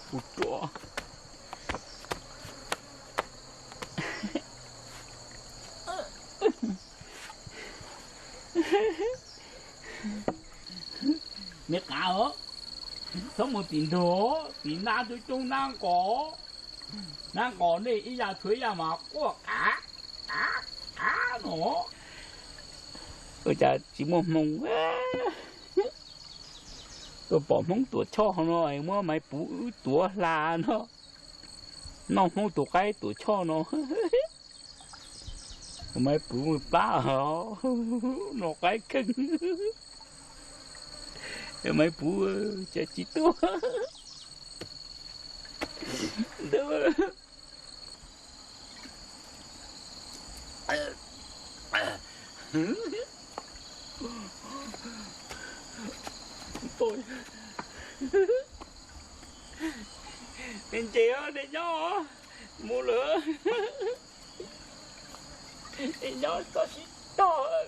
Kuv ruam. Me qav, txhob mus tim nrog, tim nab coob coob nab nqos, nab nqos nej ib yam tshuav ib yam mas quaj qav qav qav no. Ua cas tsis muaj hmoo, tuaj pom Hmoob tuam choj no muab maiv puv wb tuav hla no, noj Hmoob tus qaib tuam choj no. Maiv puv plab no qaib kheej. Maiv puv cas tsis tuaj. Nej ntse, nej nyob, mus lawm. Nej nyob txhob sib tog.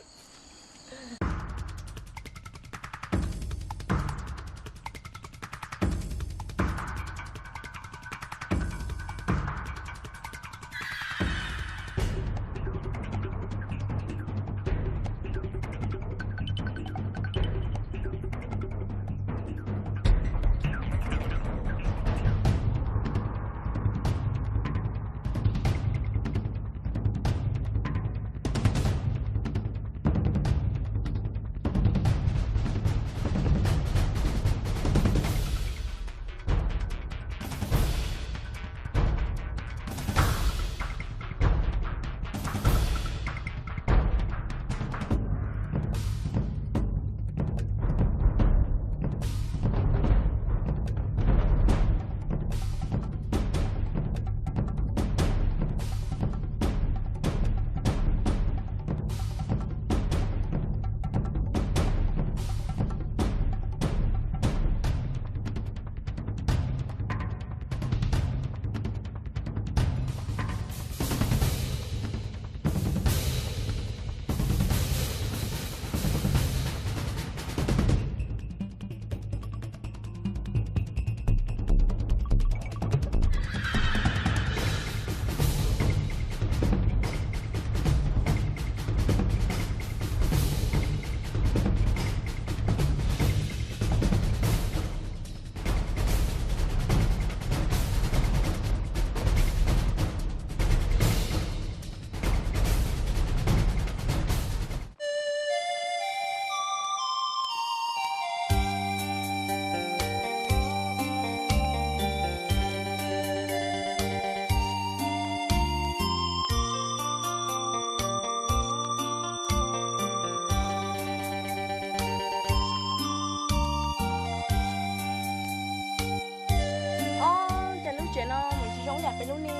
Ob, cas lub tsev no nws tsis zoo yam peb lub ne.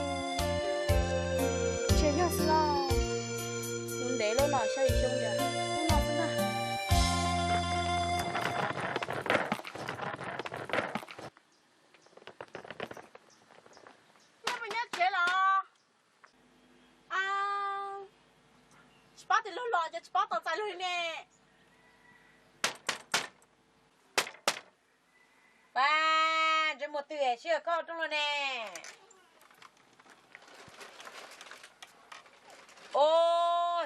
Ntshe yog xwb los. Mus ntev lawm no saib xyoo yam lub no xwb na. Nyob puas nyob tsev los? Tsis paub tias luag los ces tsis paub tos txais luag li ne. Pab, ntsej muag twg sib hawb khob rooj no ne? Ov,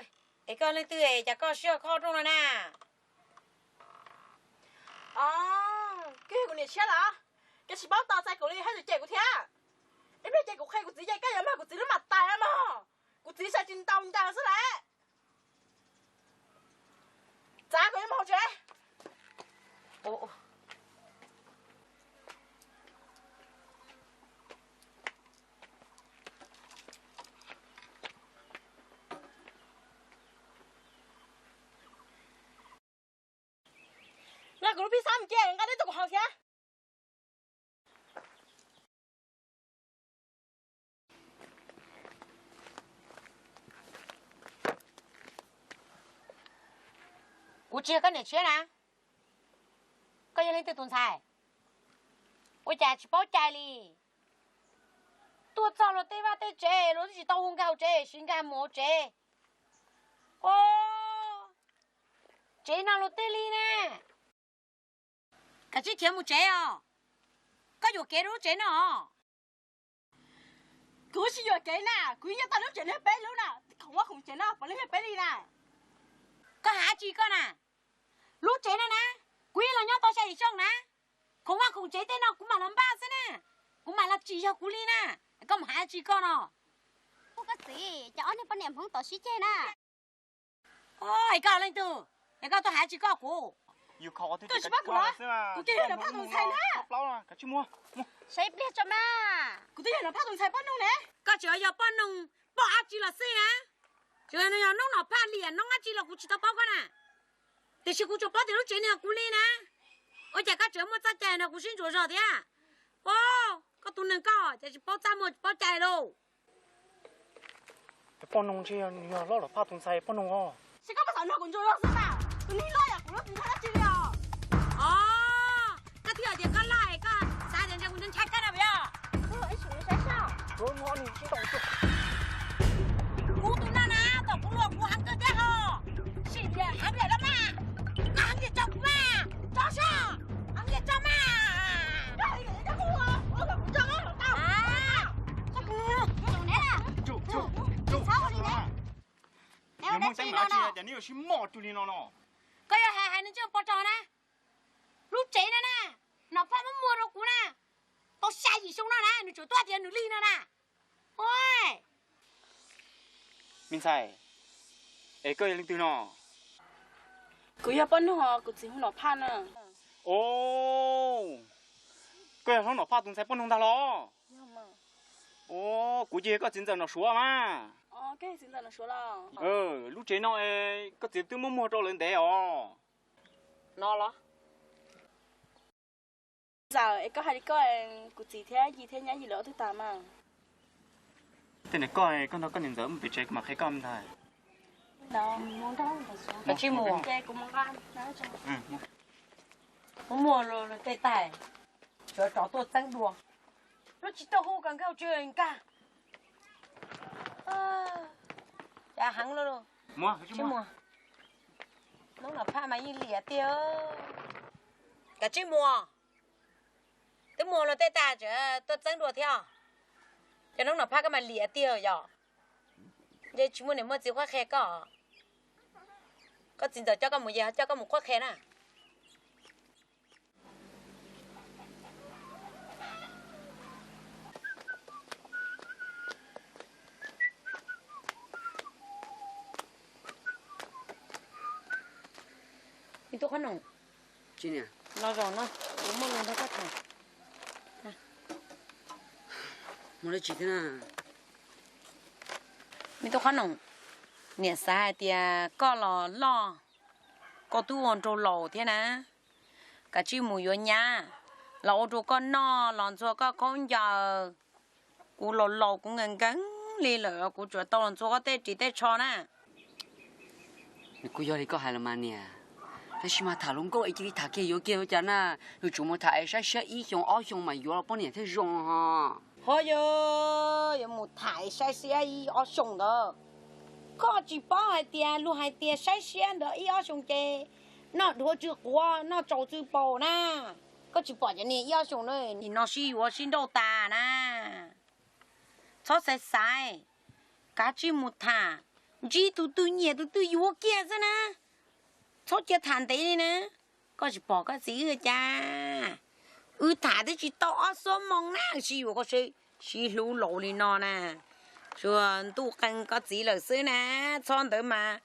es koj leej twg es cas koj sib hawb khob rooj no na? Ov, koj yog kuv niam tshiab los? Koj tsis paub tos txais kuv li, haj yam cem kuv thiab. Ib pliag ces kuv qhia kuv txiv ces koj yuav mag kuv txiv lub mam tais mog. Kuv txiv sai tsis ntau ncaws xwb las. Txav kuv yuav mus hauv tsev. Nqa kuv lub phij xab mus cia nqa dej tuaj kuv haus thiab. Kuv tsis yog koj niam tshiab na. Koj yog leej twg tus ntxhais? Ua cas tsis paub cai li? Tuaj txog luag tej vaj tej tsev luag twb tsis tau hu nkag hauv tsev, siv nkag mus hauv tsev. Ov, tsev no luag tej li na. Kav tsij khiav mus tsev os. Koj yuam kev rau lub tsev no. Kuv tsis yuam kev na, kuv yeej tau lub tsev no peb lub na, khoom vaj khoom tsev no puav leej yog peb li na. Koj hais dab tsi koj na? Lub tsev no na, kuv yeej los nyob tau xya yim xyoo na. Khoom vaj khoom tsev tej no kuv mam los npaj xwb na, kuv mam los tsim yog kuv li na. Koj mus hais dab tsi koj no? Ua koj txiv, cas ob niag poj niam Hmoob tod sib ceg na. Es koj leej twg? Es koj tuaj hais dab tsi koj kuv? Koj tsis pab kuv los? Kuv twb yog Nom Phaj tus ntxhais na. Saib ib pliag tso mas. Kuv twb yog Nom Phaj tus ntxhais poj noog ne. Koj tseem yog poj noog poj dab tsi los xij na. Tseem yog noob Nom Phaj liam noob dab tsi los kuv tsis tau paub koj na. Tiam sis kuv tsuas paub tias lub tsev no yog kuv li na. Ua cas koj tseem muaj txoj cai no kuv sib ntsuas zog thiab? Koj tus neeg koj cas tsis paub txaj muag tsis paub cai lauj. Poj noog ntshe yog hlob Nom Phaj tus ntxhais poj noog os. Saib koj puas xav nrog kuv ntsuas zog xwb na. Tus neeg loj yam kuv lub tsis ntshai dab tsi li os. Koj thiaj hais tias koj laj, koj xav tias ntshe kuv ntshai koj na puas yog? Kuv tus no na, kom kuv luag kuv heev kawg thiab ho. Sim tias heev lawm los mas, koj heev tias tso kuv mas, tso soj, heev tias tso mas. Yog muaj teeb meem dab tsi cas neb yuav sib moj rau li no no? Koj yuav hais hais nws tseem pov rog na. Lub tsev no na, Nom Phaj muab muag rau kuv na, tau xya yim xyoo no na, nws tseem tuaj tias nws li no na. Me ntxhais, es koj yog leej twg no? Kuv yog poj noog, kuv txiv hu Nom Phaj na. Os, koj yog hlob Nom Phaj tus ntxhais poj noog ntag los? Os, kuv ces yog koj txiv ntxawm Nom Suav mas. Lub tsev no koj txiv twb muab muag rau lawv ntev os. No los? Ntxawm, es koj hais li koj, kuv txiv thiab Yis thiab nyab Yis lawv ob tug tas mas. Tej niam koj, koj nrog koj niam ntxawm mus pem tsev kuv mam qhia koj ntag. Muab muag rau tej tais, tsuav tsov tuaj txeeb dua. Lub tsis tuaj hu kom nkag tsis nkag. Cas heev lauj. Noob Nom Phaj mas yeej liam tiag. Kav tsij muag, twb muag los tej tais tseem tuaj txeeb dua thiab. Cov noob Nom Phaj koj mas liam tiag yom. Ntshe tsis muaj niam muaj txiv qhuab qhia koj. Koj txiv ntxawm coj koj mus ces ho coj koj mus qhuab qhia na. Me tub qhob noom, los zaum no, kuv muaj lus nrog koj tham. Muaj dab tsi thiab na? Me tub qhob noom, niam xav hais tias koj los loj, koj twb ua nraug laus thiab na, kav tsij mus yuav nyab los ua rau koj noj, los ntxhua koj khaub ncaws. Kuv laus laus kuv nkees nkees li lawm, kuv tsuas tau los ntxhua koj tej ris tej tsho na. Nws kuj yog li koj hais los mas niam, tab sis mas tham hluas nkauj es cia li tham kiag yuav kiag ua cas na. Yuav tsum mus tham es saib siab ib xyoo ob xyoo mas yuav los poj niam thiaj zoo ho. Ho yog yuav mus tham es saib siab ib ob xyoo ntawd, koj tsis paub hais tias luag hais tias saib siab ntawd ib ob xyoo ces noj dhuav tsw quav noj tsaus tsw paus na. Koj tsis pom cov niag ib ob xyoo na nim no sib yuav sib nrauj tas na. Txhob xaiv xaiv, kav tsij mus tham, ntsib tus twg nyiam tus twg yuav kiag xwb na. Txhob cia tham ntev li na. Koj tsis pom koj txiv wb cas, wb tham twb tsis tau ob xuab moos na sib yuav koj seb sib hlub laus li no na. Tsuas ntuj qee koj txiv lawm xwb na, txhob ntawd mas,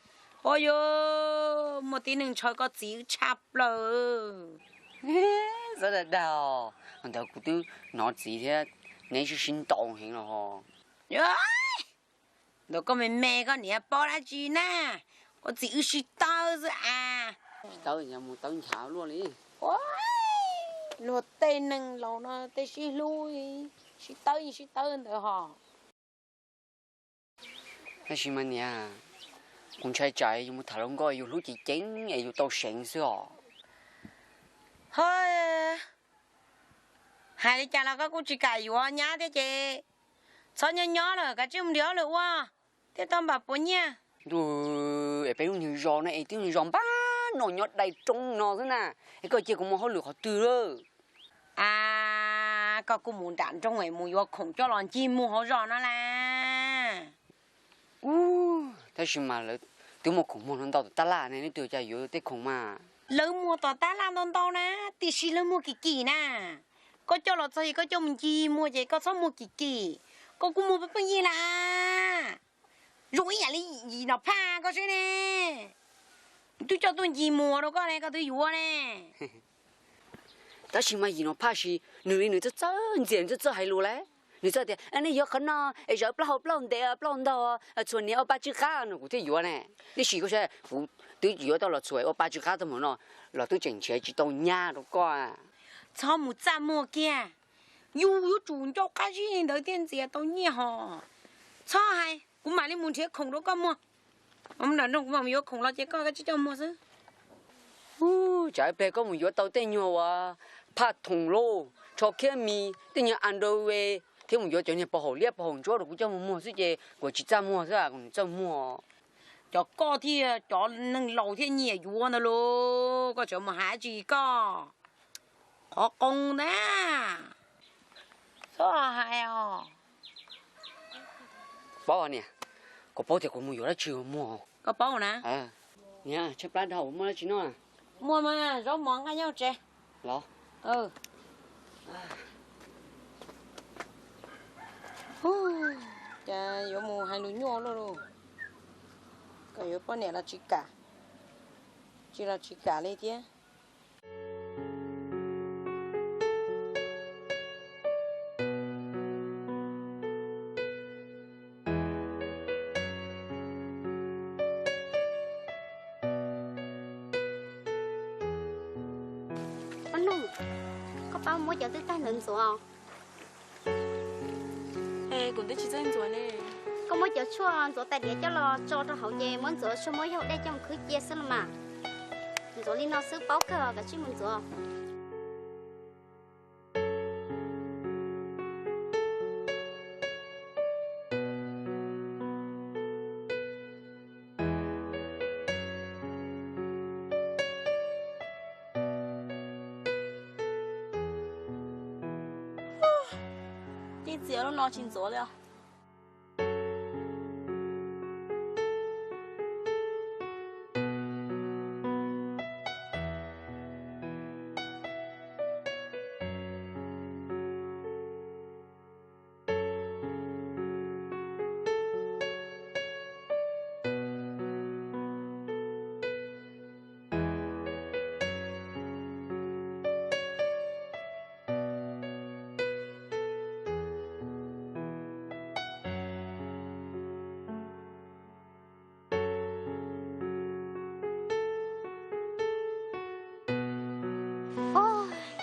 o yog muaj tib neeg ntshaw koj txiv wb tshaj plaws. Txhob dag dag, ntawd kuv twb hnov txiv thiab neb sib sib ntaus heev los ho. Ntawd koj me me koj niam paub dab tsi na, koj txiv wb sib tawb xwb as. Sib tawb mus tawb nchav luaj li. Luag tej neeg laus no tej sib hlub, sib tawb yeej sib tawb ntawd ho. Tab sis mas niam, kuv ntshai tsam yus mus tham hluas nkauj yus hlub ceev ceev es yus tau seev xwb os. Ho, hais li cas los koj kuj tsis kam yuav nyab thiab ces txhob nyob nyob lawm, kav tsij mus nrhiav lwm ua thiaj tau npam puav nyiaj. Ntuj, es peb lub niag zos no es twb zos npab no nyob dai roob no xwb na, es koj cia kuv mus hauj lwm qhov twg lawm? A, Koj kuj mus nram nroog es mus yuav khoom coj los ncig muag hauv zos no las. Ub, tab sis mas lawv twb muaj khoom muag no ntau tom tab laj ne, neb twb cas yuav tej khoom mas. Lawv muag tom tab laj ntau ntau na, tiam sis lawv muag kim kim na. Koj coj los txog es koj coj mus ncig muag ces koj txhob muag kim kim. Koj kuj muag pheej pheej yig las. Zoo ib yam li yim nom phaj koj seb ne. Twb coj tuaj ncig muag rau koj ne, koj twb yuav ne. Tab sis mas yim nom phaj sis nws li nws txawj txawj ntxias, nws txawj txawj hais lus lawm. Nws txawj tias nej yuav qhov no es zawv plaub hau plaub ntev plaub ntau, txhuam niam ua pa tsw qab no kuv thiaj yuav ne. Tab sis koj saib kuv twb yuav tau los txhuam ua pa tsw qab tau hmo no los twb tseem nrhiav tsis tau nyab rau koj. Txhob mus txaj muag kiag. Yus yuav tsum ncauj qab zib li ntawd thiaj ntxias tau nyiaj hos. Txhob hais, kuv mam li mus nrhiav khoom rau koj muag. Nram nroog kuv mam yuav khoom los ces koj kav tsij coj muag xwb. Tsam ib pliag koj mus yuav tau tej nyuag uas phaj thoom lauj, tsho khiab mis, tej nyuag underwear thiab mus yuav cov niag pov haum liab pov haum ntsuab rau kuv coj mus muag xwb ces kuv tsis txaj muag xwb, kuv txaj muag. Cov koj thiab cov neeg laus thiaj nyiam yuav ntawd lauj, koj tseem mus hais tsis koj. Qhov qoo ntag. Txhob hais os. Paub niam, koj paub tias kuv mus yuav dab tsi muag. Koj paub na. Niam, tshaib plab dhau muaj dab tsi noj? Muaj mas zaub mov nqaij nyob tsev. Los. Cas yuav mus hais lus nyuaj luaj lauj. Koj yuav poj niam los tsis kam, tsis los tsis kam li thiab. Ob nug, koj pab muab cov twb tag ntawd ntxuav. Kuv twb tsis txawj ntxuav ne. Koj muab cov tshuaj ntxuav tais diav coj los tso rau hauv ces muab ntxuav tshuaj muab yog dej coj mus khwb cia xwb los mas. Ntxuav li no xwb paub kawg, kav tsij mus ntxuav. Tej txiav lub no tsis ntxuav li os.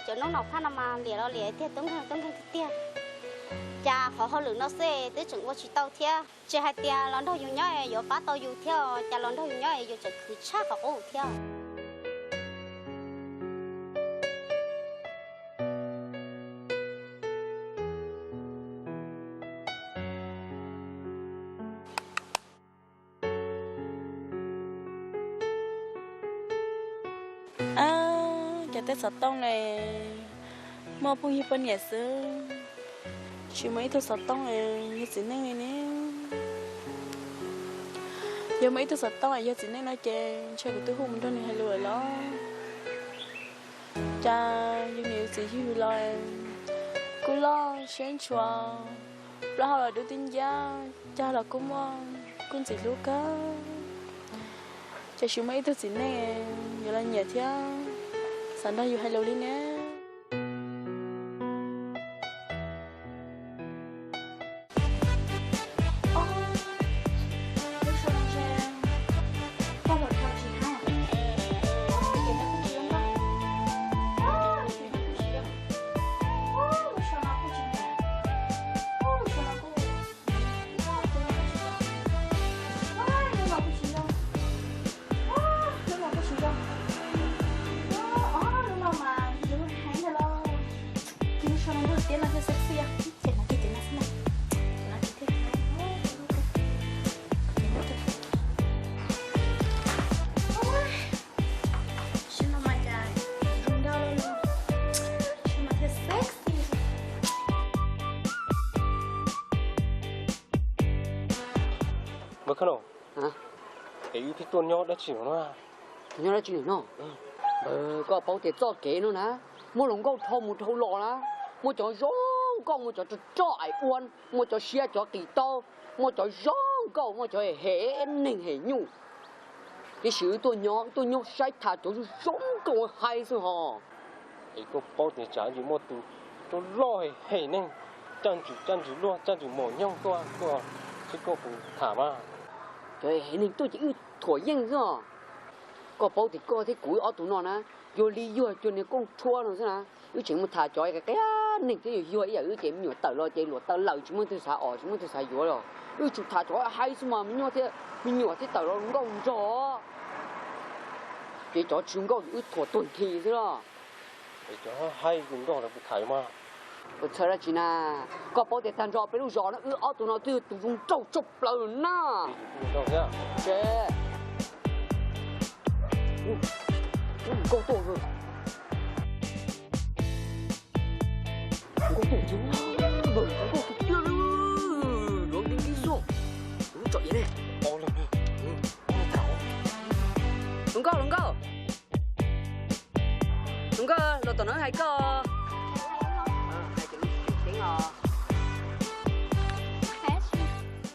Cov noob nom phaj no mas liam los liam tiag, tub nkeeg tub nkeeg tiag tiag. Cas qhov hauj lwm no xwb twb tseem ua tsis tau thiab. Tsis hais tias los nrog yus nyob yuav pab tau yus thiab, cas los nrog yus nyob yus tseem khwv tshaj qhov qub thiab. Cov tej xov tooj ne, muaj phooj ywg poj niam xwb, tsis muaj ib tug xov tooj yog txiv neej li ne. Yog muaj ib tug xov tooj yog txiv neej no ces ntshe kuv twb hu mus nrog nws hais lus lawm los. Cas yus niam yus txiv yug los kuj loj siab ntshua, plaub hau los dub tib ncab, cag los kuj muaj, kuj ntxim hlub kawg. Tam sim muaj ib tug txiv neej yuav los nyiam thiab xav nrog yus hais lus li ne. Sib no mas cas zoo nkauj li no, sib no thiaj sexy. Npawg Khab Noo, es wb pheej tuaj nyob dab tsi no na? Tuaj nyob dab tsi no? Koj paub tias txoj kev no na, muaj hluas nkauj dhau mus dhau los na, muaj cov zoo nkauj, muaj cov rog rog ais ua, muaj cov siab cov qis taub, muaj cov zoo nkauj, muaj cov hem neeg hem nyuj. Tiam sis wb tuaj nyob, wb tuaj nyob saib tham cov zoo zoo nkauj hais xwb hos. Es koj paub tias tsam ntsis muaj tus rog loj hem neeg, caj ntsws caj ntsws luaj caj ntsws maum nyoog tuaj tuaj, seb koj puas tham mas. Cov hem neeg tuaj ces wb thuam yeej xwb os. Koj paub tias koj thiab kuv wb ob tug no na, yuag li yuag cuag niag kooj rhuab no xwb na. Wb tseem mus tham cov qia qia neeg thiab yuag yuag ib yam wb ces me nyuam tawm los ces luam taw lawm tsis muaj leej twg xav os, tsis muaj leej twg xav yuav los. Wb tsuas tham cov haib xwb mas me nyuam thiab, me nyuam thiab tawm los nkauj nraug. Ces cov tsis nkauj ces wb thuam tuag nthi xwb los. Cov haib nkauj los kuv tham mas. Ua txhawj dab tsi na? Koj paub tias tag nrho peb lub zos no wb ob tug no twb yog tus zoo nraug tshaj plaws na. Nkauj tuaj, nkauj tuaj tiag, nkauj tuaj tiag li. Luag nkees nkees xwb, lub tsom iav ne. Hluas nkauj, hluas nkauj. Hluas nkauj, los tom no hais koj.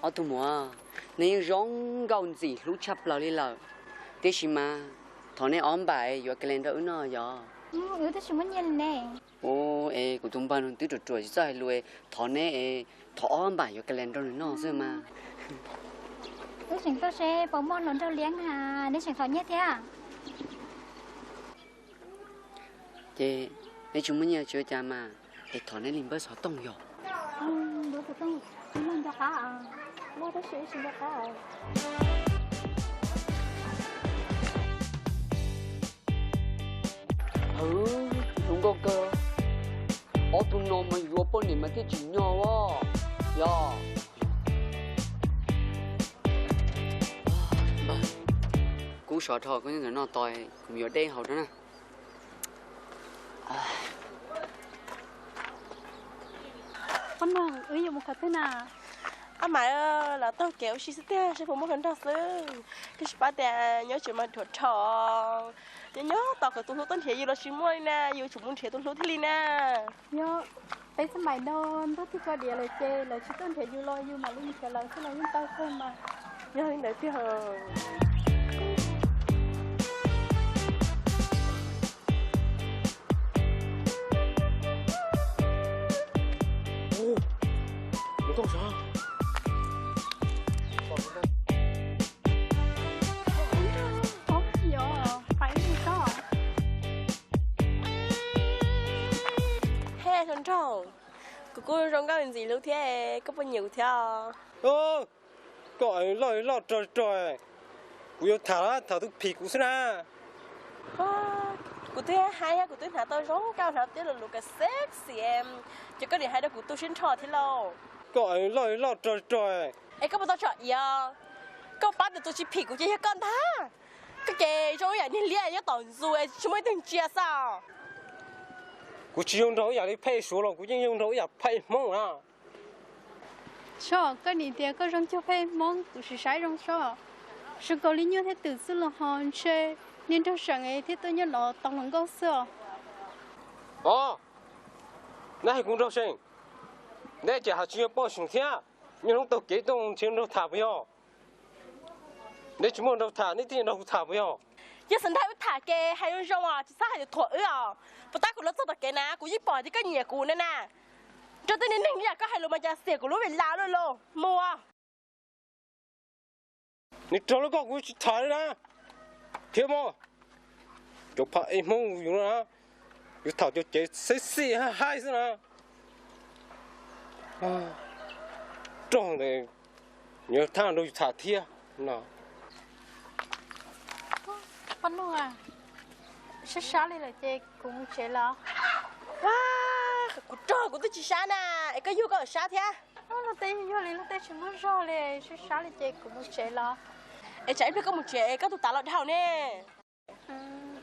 Ob tug muam, neb yeej zoo nkauj ntxim hlub tshaj plaws li lawm, tiam sis mas thov neb ob npaim yuav calendar wb noj yog. Wb twb tsis muaj nyiaj li ne. Ua es kuv tus npawg no twb ruam ruam tsis txawj hais lus, thov neb es thov ob npaim yuav calendar nws noj xwb mas. Wb tseem tuaj seb puas muaj hluas nraug liab na, neb tseem thov nyiaj thiab. Ces neb tsis muaj nyiaj tsis ua cas mas, es thov neb li npawb xov tooj yog. Npawb xov tooj, nco qab, npawb tab sis tsis nco qab. Hwv, zoo nkauj kawg. Ob tug no mas yuav poj niam mas thiaj tsim nyog os. Yog. Kub sov dhau, koj nyob ntawm no tos kuv mus yuav dej haus rau na. Poj noog, wb yuav mus qhov twg na? Ab mas, los taug kev ua si xwb tiag, seb puas muaj hluas nraug xwb. Koj tsis paub tias nyob tsev mas dhuav dhau. Nyob nyob tos kom tus hlub tuaj nrhiav yus los tsis muaj li na, yus tsum mus nrhiav tus hlub thiaj li na. Yog peb xab mais no ntuj twb koj diav lawm ces lawv tsis tuaj nrhiav yus los yus mam li mus nrhiav lawv xwb los yeej tau kawg mas. Yog li ntawd tiag. Hej hluas nraug, kuv kuj zoo nkauj ntxim hlub thiab, koj puas nyiam kuv thiab? Koj loj loj rog rog, kuv yuav tham, tham tus phim kuv xwb na. Kuv twb hais, kuv twb hnav tau zoo nkauj, hnav tib lo lus kas sexy, ces koj niam hais rau kuv tu siab nrho thiab lauj. Koj loj loj rog rog. Es koj puas tau tsom iav? Koj pab tias tus tsis phim kuv ces yog koj ntag. Koj ces zoo ib yam niag liab nyob tom ntxu tsis muaj ib tug ntsia xwb. Kuv tsis zoo nraug ib yam li phej suav los kuv yeej zoo nraug ib yam phej hmoob na. Sob, koj nim tias koj zoo cuag phej hmoob kuv sim saib zoo sob. Zoo nkaus li nyuj thiab twm xwb los ho ntshe niag nraug seem thiab tuaj nyob no tau hluas nkauj xwb os. Os, neb hais kuv nraug seem, neb ces hais tsis yog poj seem thiab, nyob hnub taug kev tuaj nrhiav nraug tham puas yog? Neb tsis muaj nraug tham neb thiaj nrog kuv tham puas yog? Yog xav nrog wb tham ces hais zoo zoo os, tsis txhob hais lus thuam wb os. Puas tab kuv los txog tom kev na kuv yeej pom tias koj nyiam kuv na na. Nrog tej niag neeg ib yam koj hais lus mas cas xiam kuv lub vij las luaj lauj. Mus. Nws raug lub koj kuv tsis tham li na. Khiav mus. Cov phaj ej hmoob yus no na, yus tham cov cev sexy haib xwb na. Rog ntawd, nws thab nrog yus tham thiab no. Poj Nuj, sab sab li lawm ces kuv mus tsev los. Kuv rog kuv twb tsis sab na, es koj yug koj sab thiab. Luag tej yug li luag tej tsis muaj zog li, sab sab li ces kuv mus tsev los. Es tsam ib pliag koj mus tsev es koj tus tav los dhau ne.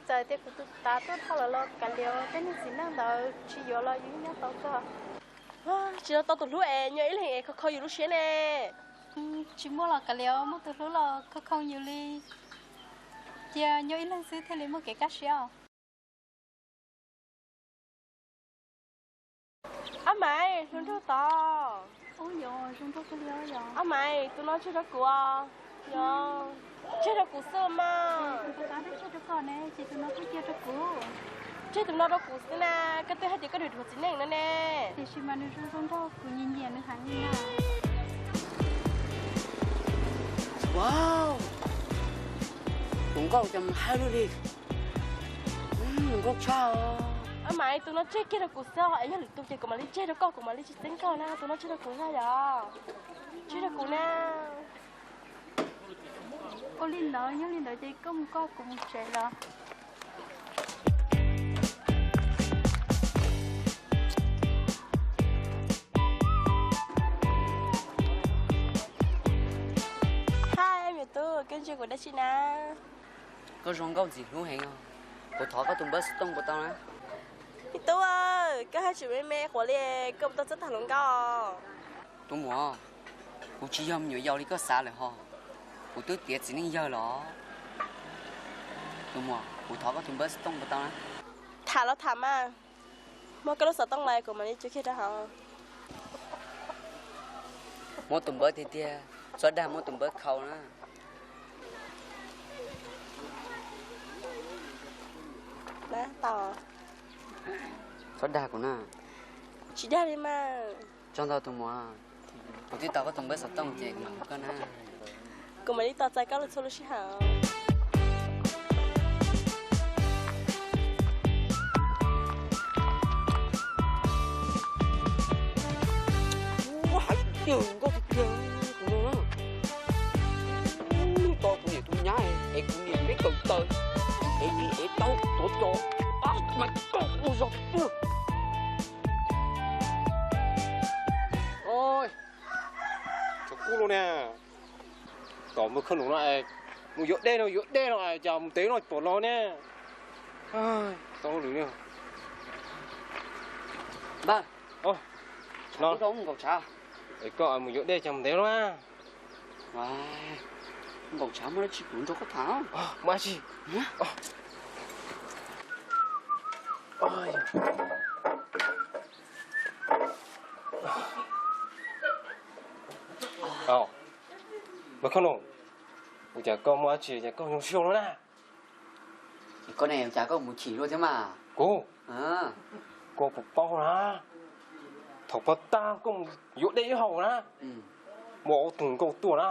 Txawm tias kuv tus tav tuaj dhau lawm los kav liam, tej niag txiv neej ntawd tsis yuav los yus yeej nyob tau kawg. Tsis tau tus hlub es nyob ib leeg es kho kho yus lub siab ne. Tsis muaj los kav liam, muaj tus hlub los khoo khoo yus li. Cia nyob ib leeg xwb thiaj li muaj kev kaj siab os. Ob Maiv, hlub nraug tod. Ob Maiv, tus no tseg rau kuv os. Yog, tseg rau kuv xwb mas. Tseg tus no rau kuv xwb na, koj twb hais tias koj dhuav txiv neej no ne. Wow, tus nkauj cas mus hais lus li, nkauj tshaj. Ob Maiv, tus no tseg kiag rau kuv xwb, yog lwm tus ces kuv mam li tseg rau koj, kuv mam li tsis txeeb koj na, tus no tseg rau kuv xwb yog. Tseg rau kuv na. Ua li ntawd, yog li ntawd ces koj mus koj, kuv mus tsev lawm. Hi, me tub, koj ntsia kuv dab tsi na? Koj zoo nkauj ntxim hlub heev os. Kuv thov koj tus npawb xov tooj puas tau na? Me tub, koj haj tseem me me quav li, koj puas tau txog tham hluas nkauj? Tus muam, kuv tsis yog me nyuam yaus li koj xav lawm hos. Kuv twb tiav txiv neej yawg los. Tus muam, kuv thov koj tus npawb xov tooj puas tau na? Tham los tham mas. Muab koj lub xov tooj los kuv mam li cuab kiag rau hauv. Muab tus npawb tiag tiag, txhob dag muab tus npawb khau na. Txhob dag kuv na. Tsis dag li mas. Tso ntau tus muam, kuv twb tau koj tus npawb xov tooj ces kuv mam hu koj na. Kuv mam li tos txais koj lub txhua lub sij hawm. Ua hais tiag nkauj tiag tiag tus no na. Tau kuv niam tus nyab es kuv niam peb kaw taw es ib ev tau tuav cos, mas koj ua zog tiag. Tshav kub lawm na, tom mus khawb num no, mus yuav dej no, yuav dej no cas mus ntev no pom los ne. Tau lwm ne. Npawg, no, koj mus yuav dej cas mus ntev no. Nkaum tshav muaj dab tsi kuv nrog koj tham. Muaj dab tsi? Npawg Khab Noom, ua cas koj muaj dab tsi cas koj zoo siab no na? Koj ne, ua cas koj mus chim luaj thiab mas? Kuv, koj puas paub na, thaum pog tag koj mus yuav dej ib hau na, muaj ob tug nkauj tuaj na,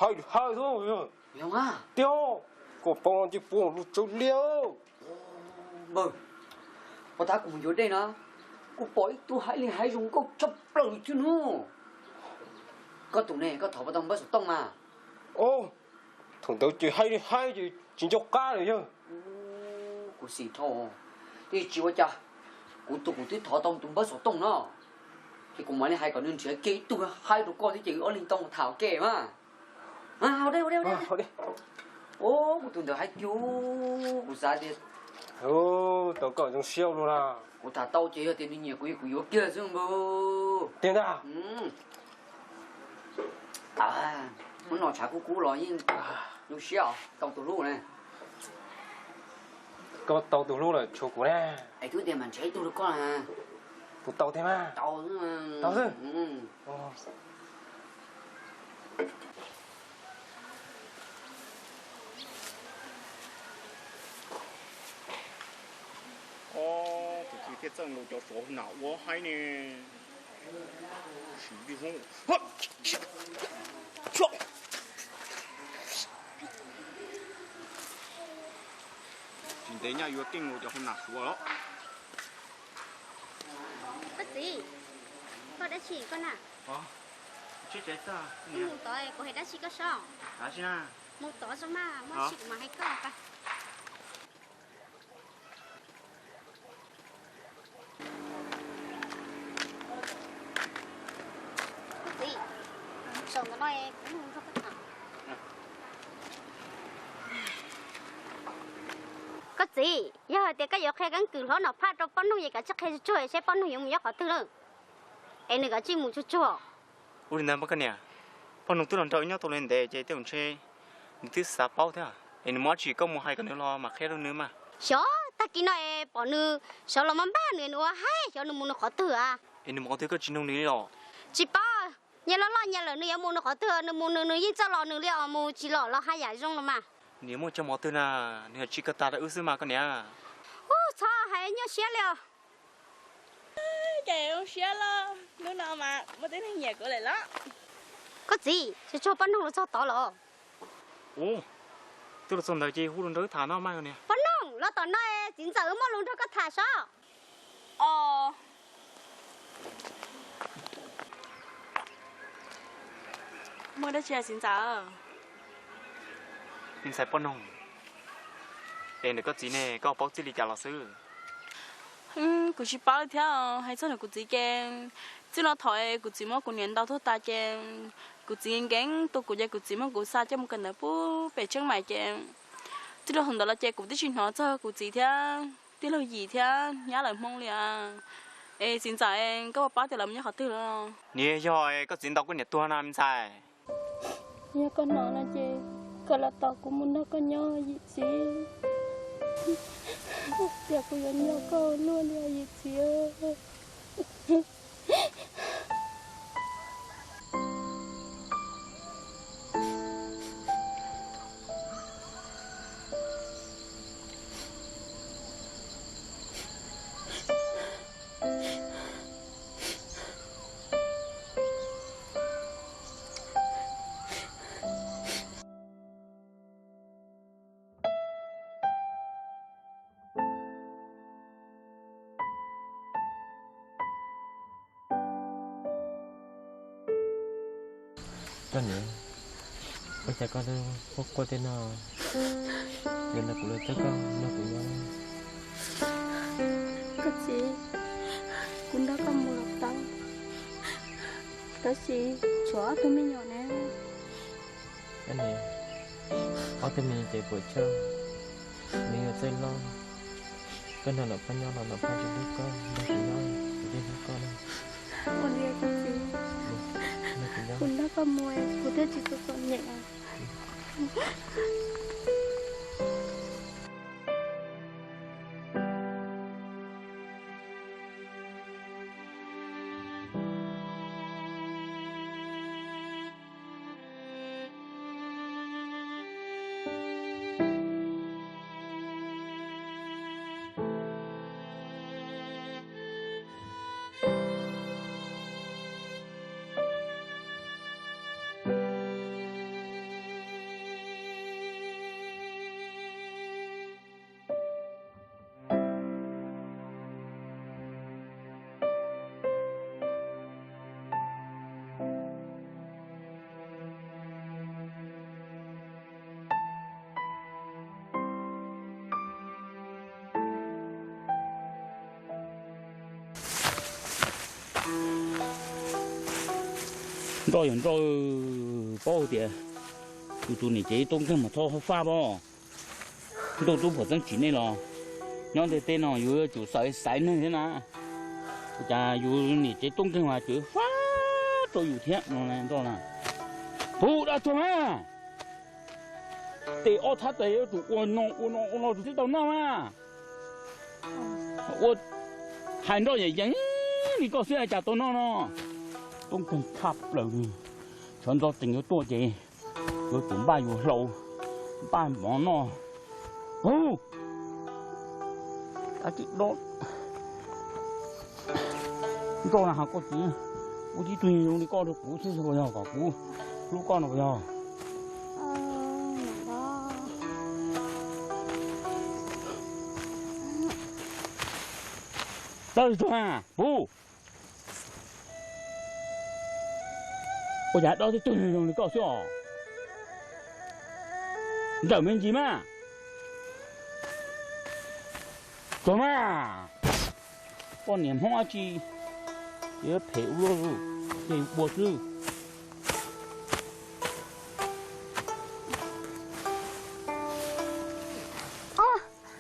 hais li hais xwb. Tiag, koj paub no ces puav lus tsawv liaj. Npawg, pog tag kuv mus yuav dej na, kuv pom ib tug hais li hais zoo nkauj tshaj plaws li thiab no. Koj tus ne, koj thov puas tau npawb xov tooj mas? Thaum ntawd ces hais li hais ces tsis nco qab li yawg. Kuv xis dhau, tiam sis tsis ua cas, kuv tus kuv twb thov tau tus npawb xov tooj no, ces kuv mam li hais kom nws nrhiav kiag ib tug hais rau koj thiab ces wb ob leeg tau mus tham ua ke mas. Ua dej, ua dej, ua dej. Kuv tus ntawd hais tiag, kuv xav tias tau koj zoo siab luaj na. Kuv tham tau ces yog tias nws nyiam kuv, kuv yuav kiag xwb npawg. Tiag ntag. Muab no tshav kub kub los yeej zoo siab os, tau tus hlub ne. Koj tau tus hlub lawm tshuav kuv ne. Es twb tias mam nrhiav ib tug rau koj na. Kuv tau thiab mas. Tau xwb. Tau xwb. Ob, tus twg thiaj txawj nkaus cov suav hauv nas ua haib ne. Sim li hub. Tsis ntev nyaj yuav keej nkaus cov hauv nas suav los. Koj txiv, koj dab tsi koj na? Mus tod kuv hais dab tsi koj sob. Mus tod tso mas, muaj dab tsi kuv mam hais koj. Koj txiv, zaum ntawm no kuv nug nrog koj tham. Koj txiv, yog hais tias koj yuav qhia keeb kwm hlob Nom Phaj rau poj noog es kav tsij qhia tsuag tsuag saib poj noog yuav mus nyob qhov twg lawm, es nws kav tsij mus tsuag tsuag. Ua li ntawd mas koj niam, poj noog twb los nrog wb nyob tau li ntev ces tej zaum ntshe nws twb xav paub thiab, es nws muaj dab tsi koj mus hais kom nws los mam qhia rau nws mas. Xyov, tag kis no es pom nws sawv los maj npaj nws, nws ua haib, xyov nws mus nws qhov twg a. Es nws mus qhov twg koj tsis noog nws li los? Tsis paub, nyias loj loj nyias lawm nws yuav mus nws qhov twg, nws mus nws, nws yeej txawj los nws li os, mus tsis los los haj yam zoo no mas. Nws muaj cov mov twg na, nws tsis kawg tas rau wb xwb mas koj niam. Ub, txhob hais nyuaj siab li os. Ces zoo siab los hnub no mas muaj tib neeg nyiam kuv lawm los. Koj txiv, tsis tso poj noog los txog tod los? Ub, twb los txog ntawd ces hu los nrog wb tham no mas koj niam. Poj noog, los tom no, txiv ntxawm wb muaj lus nrog koj tham sob. Os, muaj dab tsi txiv ntxawm? Me ntxhais poj noog, es ntawm koj txiv ne koj paub txij li cas los xwb? Kuv tsis paub thiab, hais txog ntawm kuv txiv ces txij no thaum kuv txiv muab kuv niam ntaus tuag tas ces kuv txiv nkees nkees tua kuv ces kuv txiv muab kuv xa coj mus kawm ntawv pub pem Tsheej Maim ces txij li thaum ntawd los ces kuv twb tsis hnov txog kuv txiv thiab tij laug Yim thiab nyab lawv Hmoob li. Es txiv ntxawm, koj puas paub tias lawv mus nyob qhov twg los? Nws yog koj txiv ntaus koj niam tuag na me ntxhais. Yog koj hnov no ces koj los tos kuv mus nrog koj nyob Yim txiv. Tias kuv yuav nco koj luaj li Yim txiv. Koj niam, ua cas koj quaj quaj tej no? Yog no kuv los coj koj nrog kuv nyob. Koj txiv, kuv nrog koj mus los tau, tab sis tshuav ob tug me nyuam ne. Koj niam, ob tug me nyuam ces puas tsawg, nws yuav txawj loj. Koj nrog Nom Phaj nyob los Nom Phaj tsis hlub koj, nrog kuv nyob kuv thiaj hlub koj na. Ua li koj txiv, kuv nrog koj mus kuv thiaj tsis txom txom nyem. Nroj yog nroj, paub tias yus tus niam tsev tub nkeeg mas txhob faj faj pob. Ntuj tub pom txeeb tsim nej los nyob ntiaj teb no yus yuav tsum xaiv xaiv neeg thiab na. Ua cas yus niam tsev tub nkeeg mas tseem faj rau yus thiab no nroj na. Puv dab tuag mas, tes ob thab tes yuav tsum ua no ua no ua no tsum thiaj tau noj mas. Ua hais nroj yeem yeem li koj xwb cas tau noj no. Tub nkeeg tshaj plaws li. Tshav ntuj tseem yuav tuaj ces yuav tsum npaj yus hlau, npaj mov noj. Hu, a tib dob nroj na has koj txiv, ua tib tug zoo li koj rau kuv xwb puas yog kom kuv hlub koj no puas yog? Tawm tuag puv. Ua cas dob tib tug zoo li koj xwb os? Nrawm me ntsis mas. Tuag mas. Poj niam Hmoob dab tsi yuav phem ua luaj, ces ua xwb.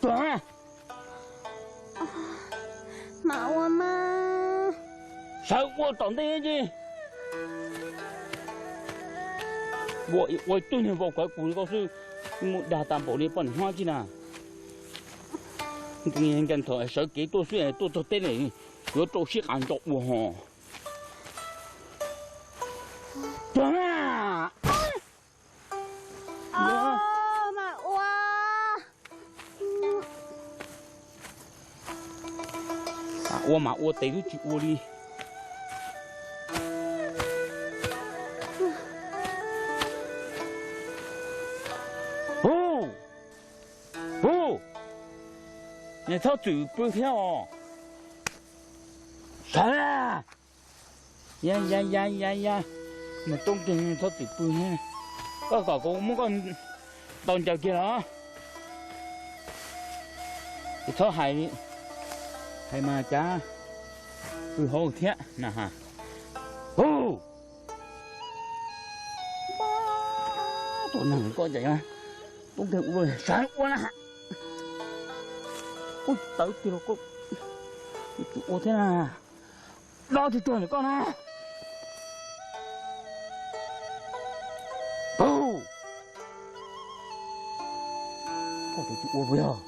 Tuag mas. Mam ua mas. Sawv ua tom ntej ces. Ua ib ua ib tug niag vau kawg kuv li koj xwb, mus dag tas npaum li poj niam hlob tsi na. Nkees thaum sawv kev tuaj xwb tuaj txog teb ne, yuav rau sib qas ntso ua ho. Tuag na. Mas ua. Ua mas ua tes twb tsis ua li. Hu, hu, nws txhob txwm pw thiab os. Sawv, ya ya ya ya ya, nws tub kiag txhob txwm pw thiab. Koj kom kuv muab koj tau ncaws kiag los? Tsis txhob hais, hais mas cas pw hauv thiab na ha. Hu, tus neeg koj ncaim tub kiag ua sawv ua na. Ub, tawv kiag los koj tsis ua thiab na. Do tsis tuag ntawm koj na. Pub, koj tus tsis ua puas yog?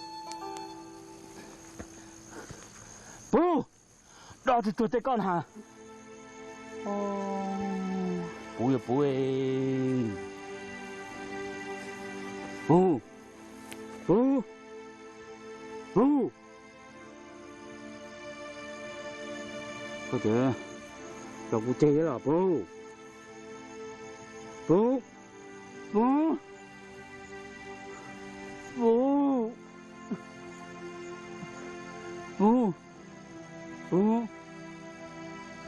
Pub, do tsis tuag tej koj na. Puv yog puv. Pub, pub, pub. Koj tias tso kuv tseg los pub. Pub, pub, pub, pub, pub.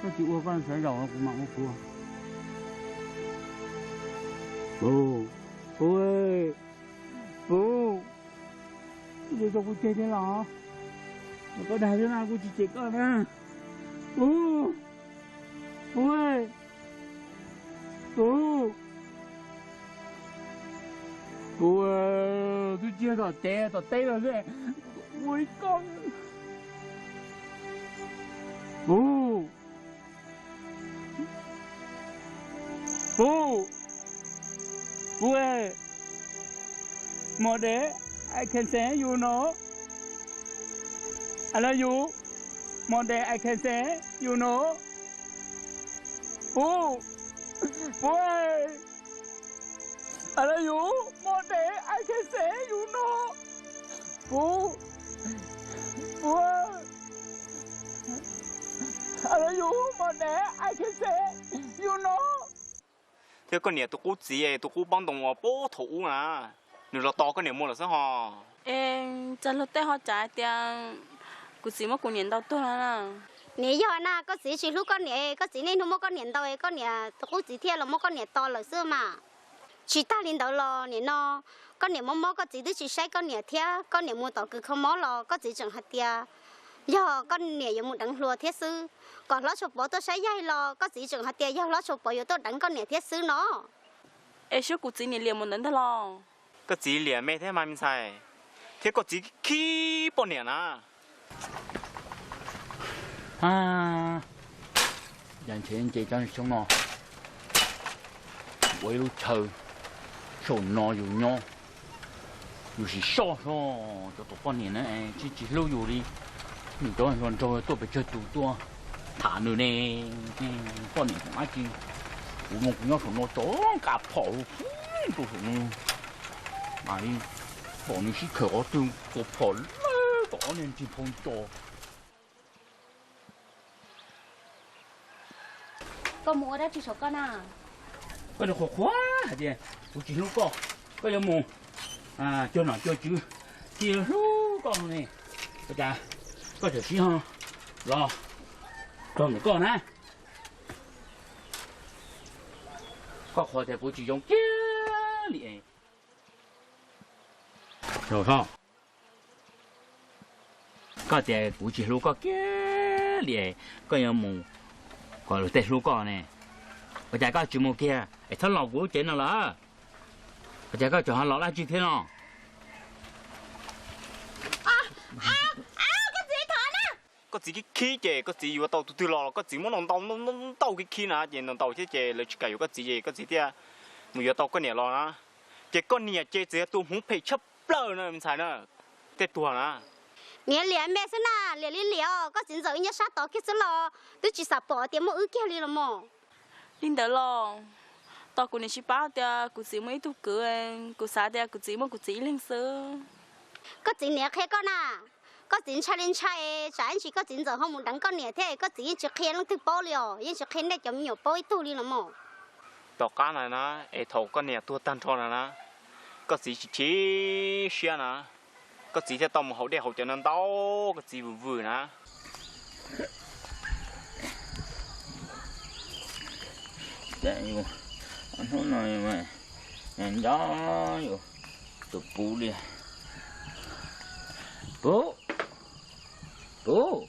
Koj tsis ua koj sawv zaum kuv mam ua kuv. Pub, pub, pub. Koj tso kuv tseg thiab los? Koj dag thiab na, kuv tsis cem koj na. Pub, pub, pub, pub, twb tsis yog tom teb, tom teb los xwb. Ua li koj. Pub, pub, pub, Monday, I can say you know. I love you. Monday, I can say you know. Pub, pub, I love you. Monday, I can say you know. Pub, pub, I love you. Monday, I can say you know. Thiab koj niam tus qub txiv, tus qub pob ntoo uas puag thaum ub na, nws los tos koj niam mus lawm xwb ho. Es txog luag tej ho cas hais tias kuv txiv muab kuv niam ntaus tuag los na? Niam, yog na, koj txiv tsis hlub koj niam, koj txiv niaj hnub muab koj niam ntaus, koj niam tus qub txiv thiaj los muab koj niam tos lawm xwb mas. Tsis tag li ntawd los nim no koj niam mob mob, koj txiv twb tsis saib koj niam thiab, koj niam mus tom kws kho mob los koj txiv tseem hais tias yog koj niam yuav mus deev hluas thiab xwb. Kom Hlob Tshuas Pov tuaj saib yaig los koj txiv tseem hais tias yog Hlob Tshuas Pov yuav tuaj deev koj niam thiab xwb no. Es seb kuv txiv niam liam mus ntawd ntag los? Koj txiv liam me thiab mas me ntxhais, thiab koj txiv khib poj niam na. Cas ntshe nce cov xyoob no ua ib lub chaw saum no yus nyob, yus sim soj soj cov tus poj niam na, tsis tsis hlub yus li. Nws cov hluas nraug tuaj pes tsawg tus tuaj tham nws ne, poj niam tseem dab tsi. Kuv mus kuv nyob saum no tso nqa phom rau saum no, mam li pom nws sib khawm qhov twg tua phom lawm tom ob niag ntsis phau ntso. Koj mus ua dab tsi saum koj na? Koj nws qhuas qhuas hais tias kuv tsis hlub koj, koj yuav mus cuag nom cuag tswv thiaj yuav hlub koj ne. Ua cas koj tseem sib ho los raug ntawm koj na? Koj qhuas tias kuv tsis zoo kiag li es. Koj tias kuv tsis hlub koj kiag li es koj yuav mus kom luag tej hlub koj ne. Ua cas koj tsis mus kiag es txhob los kuv lub tsev no lawm? Ua cas koj tseem ho los dab tsi thiab no? Koj txiv khib khib ces koj txiv yuav tau tus twg los koj txiv muab ntaus ntaus khib khib na ces ntaus ntaus thiab ces lawv tsis kam yuav koj txiv ces koj txiv thiaj mus yuav tau koj niam los na, ces koj niam ces txawm yog tus hmoov phem tshaj plaws na me ntxhais na, tej tuag na. Niam, liam me xwb na, liam li liam os, koj txiv ntxawm nyob sab tod kiag xwb los twb tsis xam pom tias muaj wb kiag li los mas. Li ntawd los, tos kuv niam tsis paub tias kuv txiv muaj ib tug kwv, kuv xav tias kuv txiv muaj kuv txiv ib leeg xwb. Koj txiv niam qhia koj na, koj txiv ntshai li ntshai, tsam ib ntsis koj txiv ntxawm ho mus deev koj niam thiab koj txiv yeej tsis qhia leej twg paub li os, yeej tsis qhia nej cov me nyuam paub ib tug li los mas. Tom qab ntawd na, es thaum koj niam tuag tag nrho na na, koj txiv tsis chim siab na, koj txiv thiaj tau mus haus dej haus cawv no ntau, koj txiv vwm vwm na. Hnub no nco yus tus puv li. Puv, puv,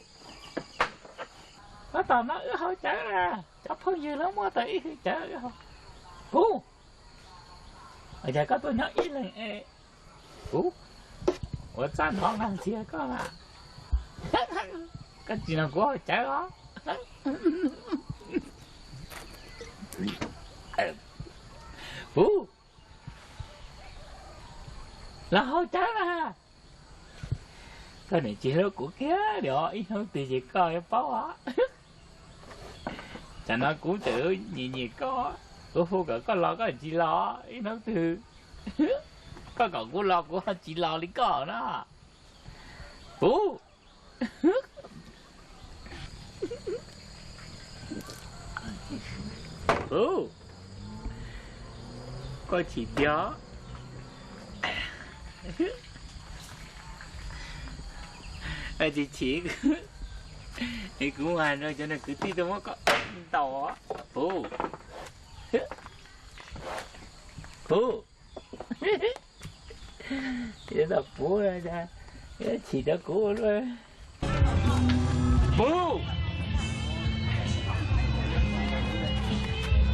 tab tom no wb haus cawv na, cov phooj ywg lawv muab tau ib hwv cawv wb haus. Puv, ua cas koj tuaj nyob ib leeg es, puv, ua txaj hnov nqag ntxiag koj mas, koj tsis nrog kuv haus cawv os. Puv, los haus cawv na. Koj niam tsis hlub kuv kiag li os, ib hnub twg ces koj yuav paub os. Tsam no kuv tseem nyiam nyiam koj, kuv hu kom koj los koj tsis los, ib hnub twg koj kom kuv los kuv ho tsis los li koj na. Puv, puv, koj chim tiag. Tsis chim, es kuv hais rau cov kwv tij tuaj muab koj ntaus. Puv, puv, puv, chim rau kuv. Puv,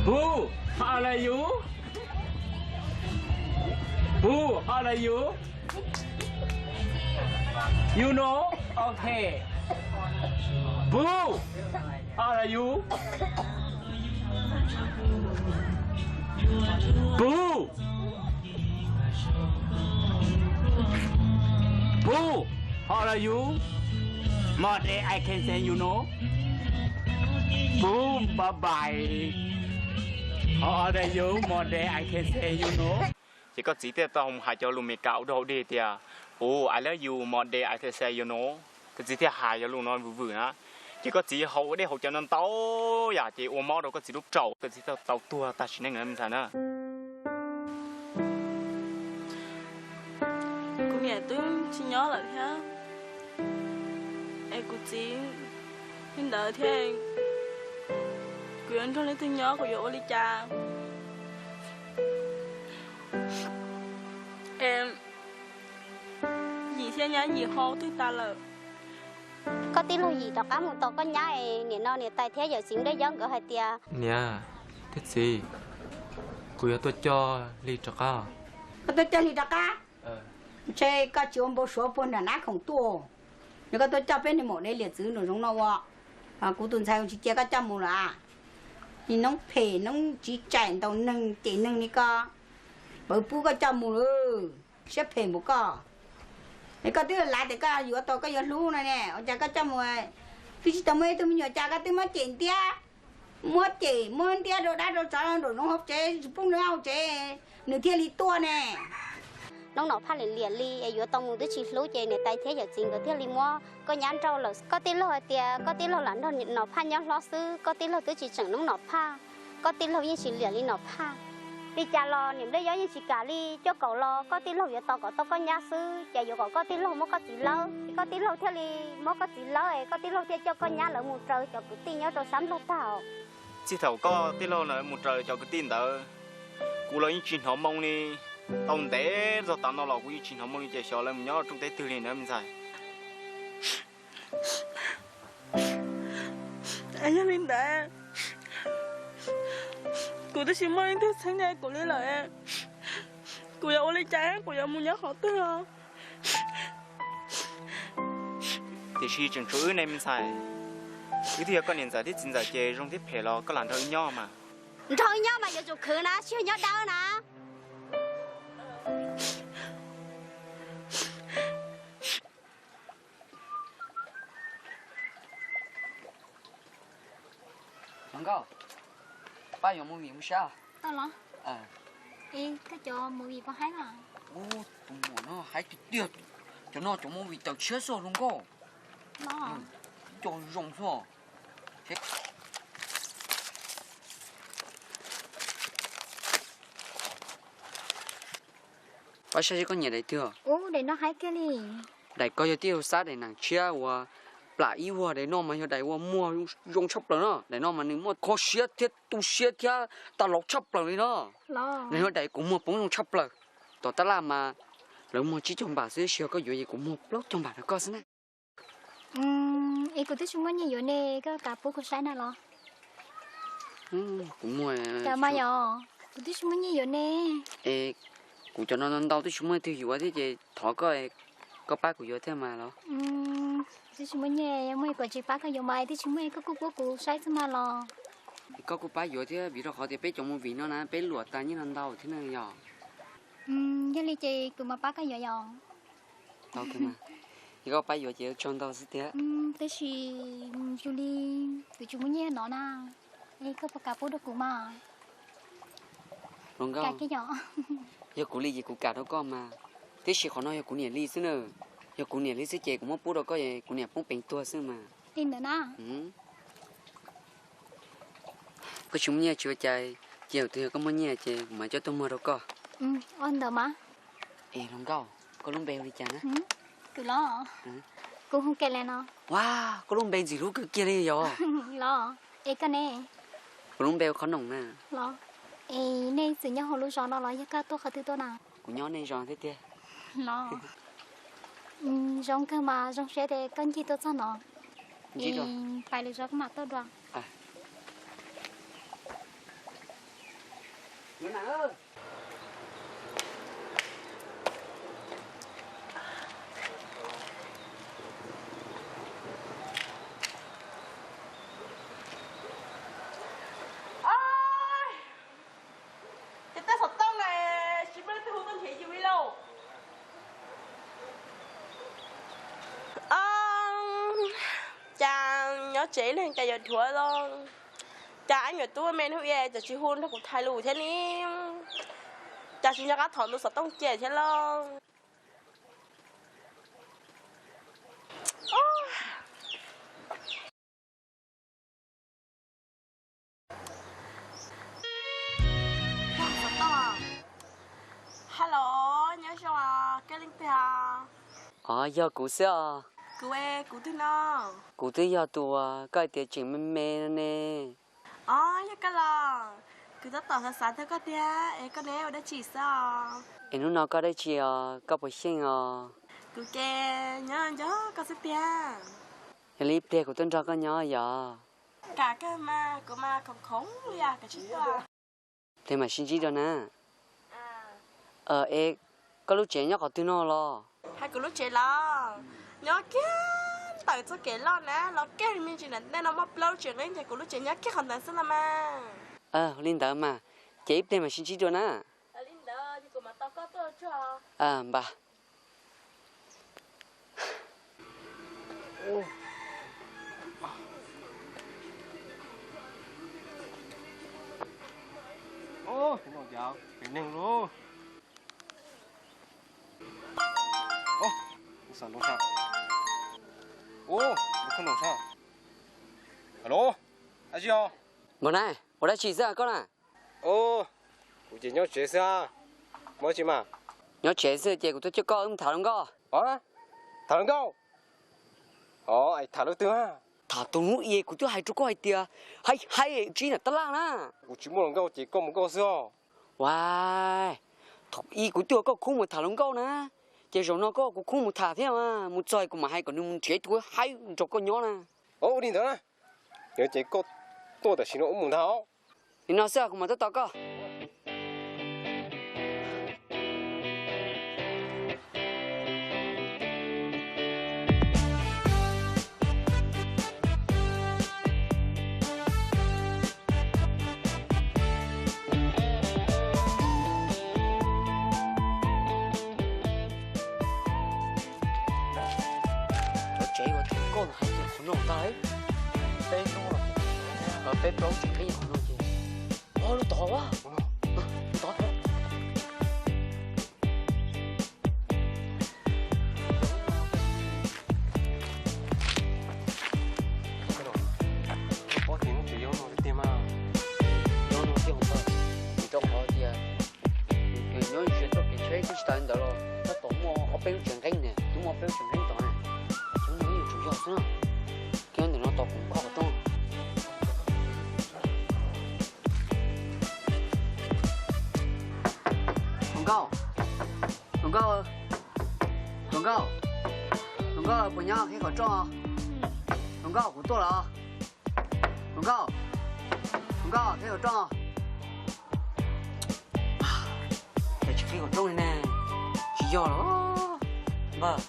puv, how are you? Puv, how are you? You know? Okay. Puv, how are you? Puv, puv, how are you? More day I can say you know. Puv, bye bye. How are you? More day I can say you know. Ces koj txiv thiaj tau mus hais cov lus Meskas ua dog ua dig tias, Puv, I love you, more day I can say you know. Koj txiv thiaj hais cov lus no vwm vwm na. Ces koj txiv haus dej haus cawv no ntau yam ces ua mob rau koj txiv lub raum, koj txiv thiaj tau tuag tag sim neej na me ntxhais na. Kuv niam twb tsis nyob lawm thiab, es kuv txiv li ntawd thiab, kuv yuav nrog leej twg nyob, kuv yuav ua li cas? Es Yim thiab nyab Yim ho twg tas lawm? Koj tij laug Yim rov qab mus tos koj nyab es nim no niam tais thiab yawm txiv Npliaj Yob nkawd hais tias, niam thiab txiv, kuv yuav tuaj coj Hli rov qab. Koj tuaj coj Hli rov qab? Ntshe koj tsis ua npau suav puag nram Nab Khoom tuaj, nws koj tuaj coj peb niag maum dev liam txwv nraum zoov no ua. Kuv tus ntxhais tsis cia koj coj mus lawm a. Nim noob phem noob tsiv tsaim ntaus neeg cem neeg li koj, pawv pub koj coj mus lawm, siab phem npaum koj. Es koj twb lav tias koj yuav tau koj yuav hlub no ne, ua cas koj coj mus twb tsis tau muaj ib tug me nyuam cas koj twb muab cem ntiab, muab cem muab ntiab rau dab rau tsov nraum zoov hauv tsev tsis pub nws hauv tsev, nws thiaj li tuaj ne. Noob Nom Phaj liam liam li es yuav tau mus twb tsis hlub ces niam tais thiab yawm txiv nkawd thiaj li muab koj nyab nrauj lawm. Koj tij laug hais tias koj tij laug lam nrog Nom Phaj nyob hlob xwb, koj tij laug twb tsis tseem Noob Nom Phaj, koj tij laug yeej tsis liam li Nom Phaj. Li cas los niam Npliaj Yob yeej tsis kam li, cuaj kaum los koj tij laug yuav tos kom tau koj nyab xwb, ces yuav kom koj tij laug muab koj txiv lawb, koj tij laug thiaj li muab koj txiv lawb es koj tij laug thiaj coj koj nyab lawv mus raws cov kwv tij nyob rau sab Nplog tag. Txij thaum koj tij laug lawv mus raws cov kwv tij ntawd, kuv los yeej tsis hnov moo li. Tau ntev txog tav no los kuv yeej tsis hnov moo li ces xyov lawv mus nyob rooj teb twg li na me ntxhais. Yog li ntawd, kuv twb tsis muaj leej twg txheeb ze kuv li lawm, kuv yuav ua li cas, kuv yuav mus nyob qhov twg os? Tiam sis tseem tshuav wb ne me ntxhais. Wb twb yog koj niam ntxawm thiab txiv ntxawm ces zoo thiab phem los koj lam nrog wb nyob mas. Nrog nyob mas yuav tsum khwv na, tsis yog nyob dawb na. Hluas nkauj, pab yuav movie mus saib. Tau los? Es koj cov movie puas haib mas? Ub, tus muam no haib tiag tiag. Cov no cov movie tawm tshiab xwb hluas nkauj. Los? Cov zoo xwb. Pab saib seb koj nyiam daim twg. Ub, daim no haib kiag li. Daim ko yog tij laug Xab daim nees tshiab uas plam ib vuag, daim no mas yog daim uas muag zoo tshaj plaws no. Daim no mas nws muaj kho siab thiab tu siab thiab tas laus tshaj plaws li no. Daim no daim kuv muag poob zoo tshaj plaws. Tom tab laj mas lawv muag tsib caug npam xwb, tab sis yog koj yuav ces kuv muag plaub caug npam rau koj xwb na. Es kuv twb tsis muaj nyiaj yuav ne, koj kam pub kuv saib na los? Kuv muag, kuv twb tsis muaj nyiaj yuav ne. Es kuv cov no ntau twb tsis muaj twg yuav thiab ces thov koj, koj pab kuv yuav thiab mas los. Kuv twb tsis muaj nyiaj, muaj kuv tsis pab koj yuav mas twb tsis muaj, koj kuj pub kuv saib xwb mas los. Koj kuj pab yuav thiab vim rau qhov tias peb cov movie no na peb luam tas nyiaj no ntau thiab na yog. Yog li ces kuv mam pab koj yuav yom. Tau kawg mas, yog koj pab yuav ces tsaug ntau xwb tiag. Tab sis yus li kuv tsis muaj nyiaj no na, es koj puas kam pub rau kuv mas? Hluas nkauj, yog kuv li ces kuv kam rau koj mas, tiam sis qhov no yog kuv niam li xwb na. Yog kuv niam li xwb ces kuv muab pub rau koj es kuv niam poob peev tuag xwb mas. Li ntawd na. Koj tsis muaj nyiaj tsis ua cas, cia yog tus yog koj muaj nyiaj ces kuv mam coj tuaj muag rau koj. Ua ntawd mas. Es hluas nkauj, koj lub npe hu li cas na? Kuv los? Kuv hu Kailees no. Ua, koj lub npe ntxim hlub kawg kiag li yog. Los, es koj ne? Kuv lub npe hu Qhov Noom na. Los, es nej txwm nyob hauv lub zos no los yog koj tuaj qhov twg tuaj na? Kuv nyob nej zos thiab tiag. Los, zoo kawg mas zoo siab tias koj ncig tuaj txog no. Es pais lwm zaus koj mam tuaj dua. Ces tej xov tooj na, tsis muaj leej twg hu tuaj nrhiav yus li lauj. Cas nyob tsev ib leeg cas yuav dhuav los? Cas ab nyuam tub me hnub i cas tsis hu nrog kuv tham lus thiab ne? Cas tsis nco qab thov ntu xov tooj cia thiab lauj? Hello, nyob zoo, koj leej twg? Os, yog kuv xwb os. Kuv, kuv twg no? Kuv twb yog tus uas koj hais tias tseem me me no ne. Os, yog koj los. Kuv tab tom xav xav tau koj tiag, es koj ne ua dab tsi xwb os? Es hnub no koj dab tsi os, koj puas xyeej os? Kuv ces nyob nco koj xwb tiag. Yog li ib pliag kuv tuaj nrog koj nyob yog? Kam kawg mas, kuv mas khoom khoom li, kav tsij tuaj. Ib pliag mam sib ntsib dua na. Es koj lub tsev nyob qhov twg no los? Hais kuv lub tsev los? Nyob kiag ntawm txoj kev loj na, los kiag me ntsis ntawm ntej no muaj plaub lub tsev nqeeb, ces kuv lub tsev nyob kiag qhov ntawd xwb los mas. Li ntawd mas, ces ib pliag mam sib ntsib dua na. Npaj. Ua, pem neeg lauj. Alo, dab tsi os? Npawg Nab, ua dab tsi xwb koj na? Kuv ces nyob tsev xwb. Muaj dab tsi mas? Nyob tsev xwb ces kuv tuaj coj koj wb mus tham hluas nkauj. Tham hluas nkauj? Tham hluas twg? Tham tus hnub i kuv twb hais rau koj hais tias haib haib tsib nram tab laj na. Kuv tsis muaj hluas nkauj ces koj mus nkauj xwb os. Ua, thaum i kuv twb ua koj khub mus tham hluas nkauj na, ces zaum no koj ua kuv khub mus tham thiab mas, mus txog kuv mam hais kom nws mus nrhiav tus haib nrog koj nyob na. Ua li ntawd na, yog ces koj tuaj tam sim no wb mus ntag. Nim no xwb kuv mam tuaj tos koj. No tag, peb plaub tseem qeeb qhov no ces, o, lub tod a, tod. Pob ces nws tsis yog no tiag mas, yog no tiag mas, vim rau qhov tias nws nyob ze txoj kev tsheb twb tsis tas li ntawd los tab tom muaj ob peb lub tseem qeeb ne, twb muaj ob peb lub tseem qeeb tod ne, ces no yuav tsum yog xwb na. Kiag ntawm no tos kuv kho qhov rooj. Hluas nkauj, hluas nkauj, hluas nkauj, hluas nkauj, puas nyob, qhib qhov rooj. Hluas nkauj, kuv tuaj los. Hluas nkauj, hluas nkauj, qhib qhov rooj. Cas tsis qhib qhov rooj li ne? Tsis yog los npawg?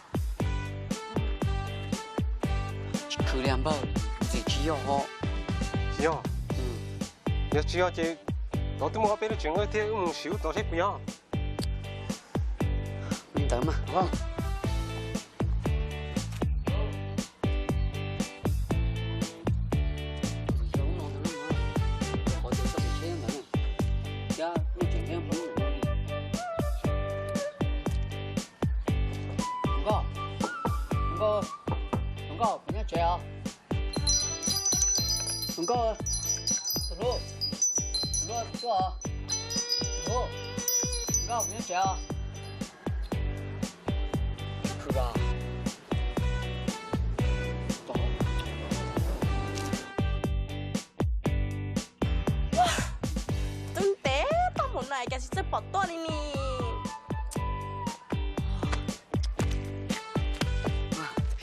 Tsis khwv li npawg, ntshe tsis yog ho. Tsis yog? Yog tsis yog ces tod twb muaj ob peb lub tseem qeeb thiab, wb mus sim ub tod seb puas yog. Li ntawd mas. Hluas nkauj, hluas nkauj, hluas nkauj, puas nyob tsev os? Hluas nkauj, tus hlub, tus hlub tuaj os. Tus hlub, hluas nkauj, puas nyob tsev os? Tsis khwv os. Twb ntev tag npaum no cas tsis txawj pom tuaj li ni.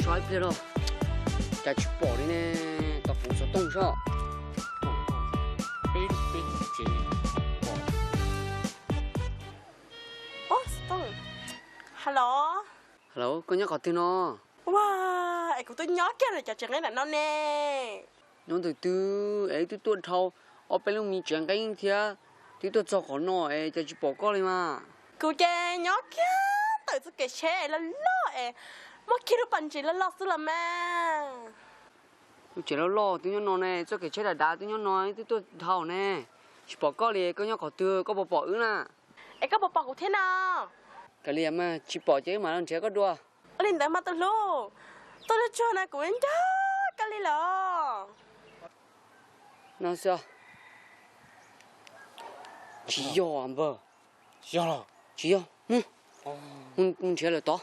Sab ib pliag los cas tsis pom li ne, tos kuv xov tooj soj. Peb lub peb tsev pom. Ob, xov tooj. Hello. Hello, koj nyob qhov twg no? Ua, es kuv twb nyob kiag ntawm cov tsev nqeeb ntawm no ne. Nyob ntawm twg es wb twb tuaj dhau ob peb lub me tsev nqeeb thiab, twb tuaj txog qhov no es cas tsis pom koj li mas? Kuv ces nyob kiag ntawm txoj kev tsheb loj loj es muaj kiag lub pas ntses loj loj xwb los mas. Lub tsev loj loj twb nyob no ne, txoj kev tsheb dav dav twb nyob no, wb twb tuaj dhau ne. Tsis pom koj li, koj nyob qhov twg, koj puas pom wb na? Es koj puas pom kuv thiab no? Kav liam mas, tsis pom ces wb mam los nrhiav koj dua. Ua li ntawd mas tus hlub, tuaj lub tsuag no kuv nco koj li los. No xwb. Tsis yog npawg. Yog los? Tsis yog. Mus nrhiav lawm tod.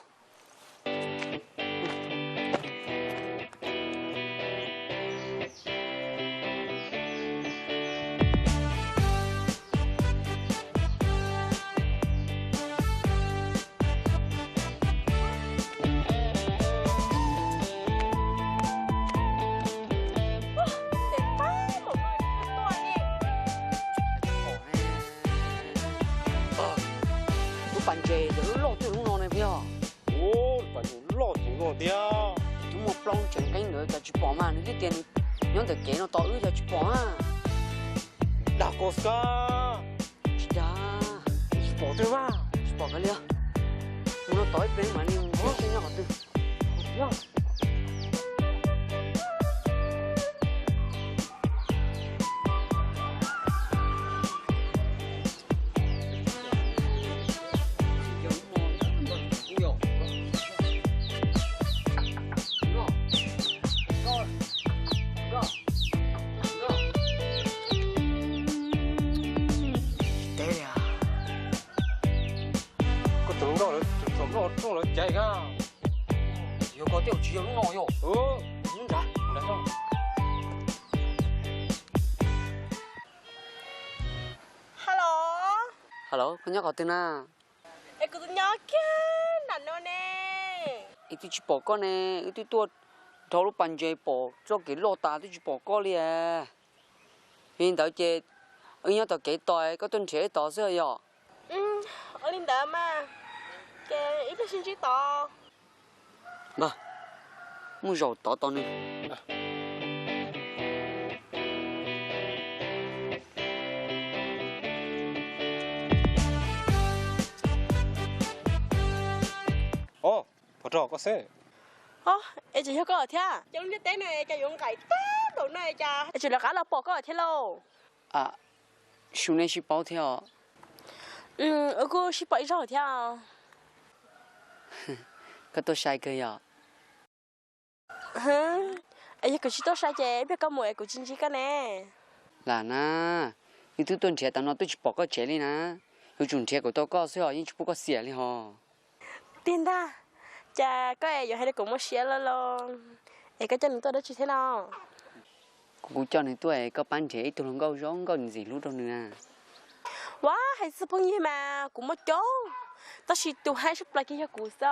Lub pas ntses ces lub loj twb lub no ne puas yog? Ua, pas ntses loj tseem loj tiag. Twb muaj plaub tsev nqeeb ntawd cas tsis pom mas, nws twb tias nws nyob ntawm kev no tos wb cas tsis pom na. Dag koj xwb. Tsis dag. Tsis pom twg mas. Tsis pom kav liam. Mus no tos ib pliag mam li mus saib nyob qhov twg. Tsis teb li. Koj tus hluas nkauj lawv thaum noj rooj lawv caiv kab. Yog koj thiaj tsis yog lub no yog. Lub nrad. Hello. Hello, koj nyob qhov twg na? Es kuv tus nyob kiag nram no ne. Es twb tsis pom koj ne, wb twb tuaj dhau lub pas ntses pom txoj kev loj tas twb tsis pom koj li. Vim li ntawd ces wb nyob tom kev tos koj tuaj nrhiav wb tod xwb yom. Ua li ntawd mas, ces ib pliag sib ntsib tod. Npawg, muaj zaum tod tos nws. Os, pov rog koj xwb. Os, es tseem yog koj thiab? Cov lub ntiaj teb no cas yuav nqaim tag npaum no cas es tseem lawv qab los pom koj thiab lauj? Su nej sib paub thiab os. Wb kuj sib pom ib zaug thiab. Koj tuaj sai kawg yom? Es yog kuv tsis tuaj sai ces ib pliag koj mus es kuv tsis ntsib koj ne. Lam na, wb twb tuaj nrhiav tas no twb tsis pom koj tsev li na. Yuav tsum nrhiav kuv tau koj xwb os, yeej tsis pub koj xiam li hos. Tiag ntag, cas koj es yuav hais rau kuv muaj siab loj loj, es koj coj nws tuaj dab tsi thiab no? Kuv kuj coj nws tuaj es koj pab nrhiav ib tug hluas nkauj zoo nkauj ntxim hlub rau nws. Ua, hais txog phooj ywg mas kuv muaj coob, tab sis tus haib tshaj plaws ces yog kuv xwb.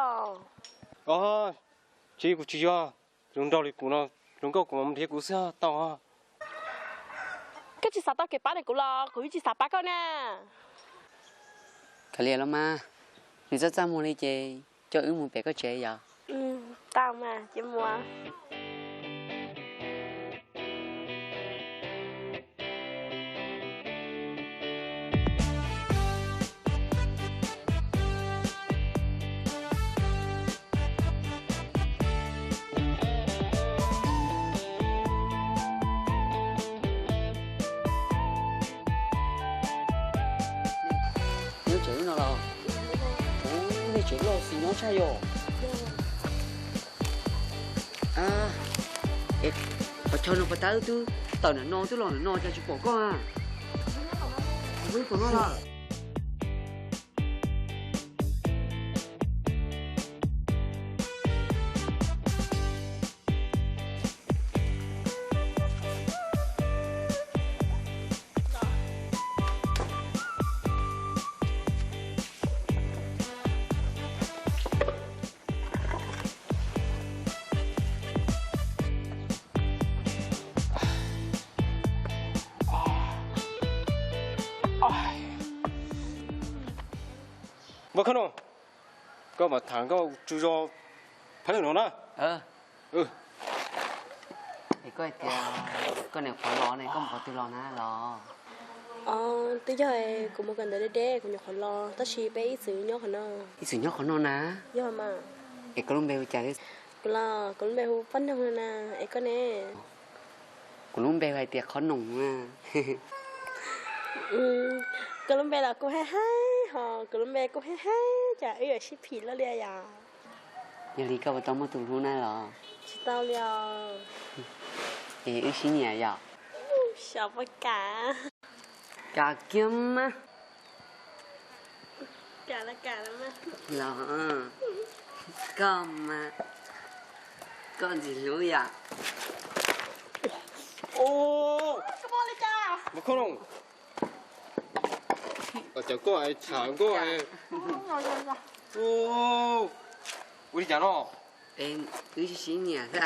Tsis, kuv tsis yog, zoo nraug li kuv no, zoo nkauj kuv mam nrhiav kuv xwb tau. Koj tsis xav tau kev pab ntawm kuv los kuv yeej tsis xav pab koj na. Kav liam los mas, nws txaj txaj muag li ces coj wb mus pem koj tsev yom. Tau mas, cia mus. Nyob tsev no los? Ub, nej tsev loj xis nyob tshaj yom. Qhov chaw no puas tab twb tawm ntawm no twb los ntawm no cas tsis pom koj a? Ub, pom no lawm. Nkauj Khab Noom, koj mam tham nkauj tsw zog phab no na. Es koj hais tias koj niam qhuav los ne, koj mus qhov twg los na los? Twb yog kuv mus kawm ntawv deb deb kuv nyuam qhuav los, tab sis peb ib txwm nyob qhov no. Ib txwm nyob qhov no na? Yog mas. Es koj lub npe hu cas thiab? Kuv los kuv lub npe hu Paj Noog na, es koj ne? Kuv lub npe hu hais tias Qhov Noom na. Koj lub npe los kuj haib haib ho, kuv lub npe kuj haib haib, cas wb yuav sib phim luaj li yom? Yog li koj puas tau muaj tus hlub na los? Tsis tau li os. Es wb sib nyiam yom? Xyov puas kam. Kam kiag mas. Los, koj mas, koj ntxim hlub yom. Nkauj Khab Noom, cov koj tham nkauj, ua li cas no? Wb sib nyiam xwb.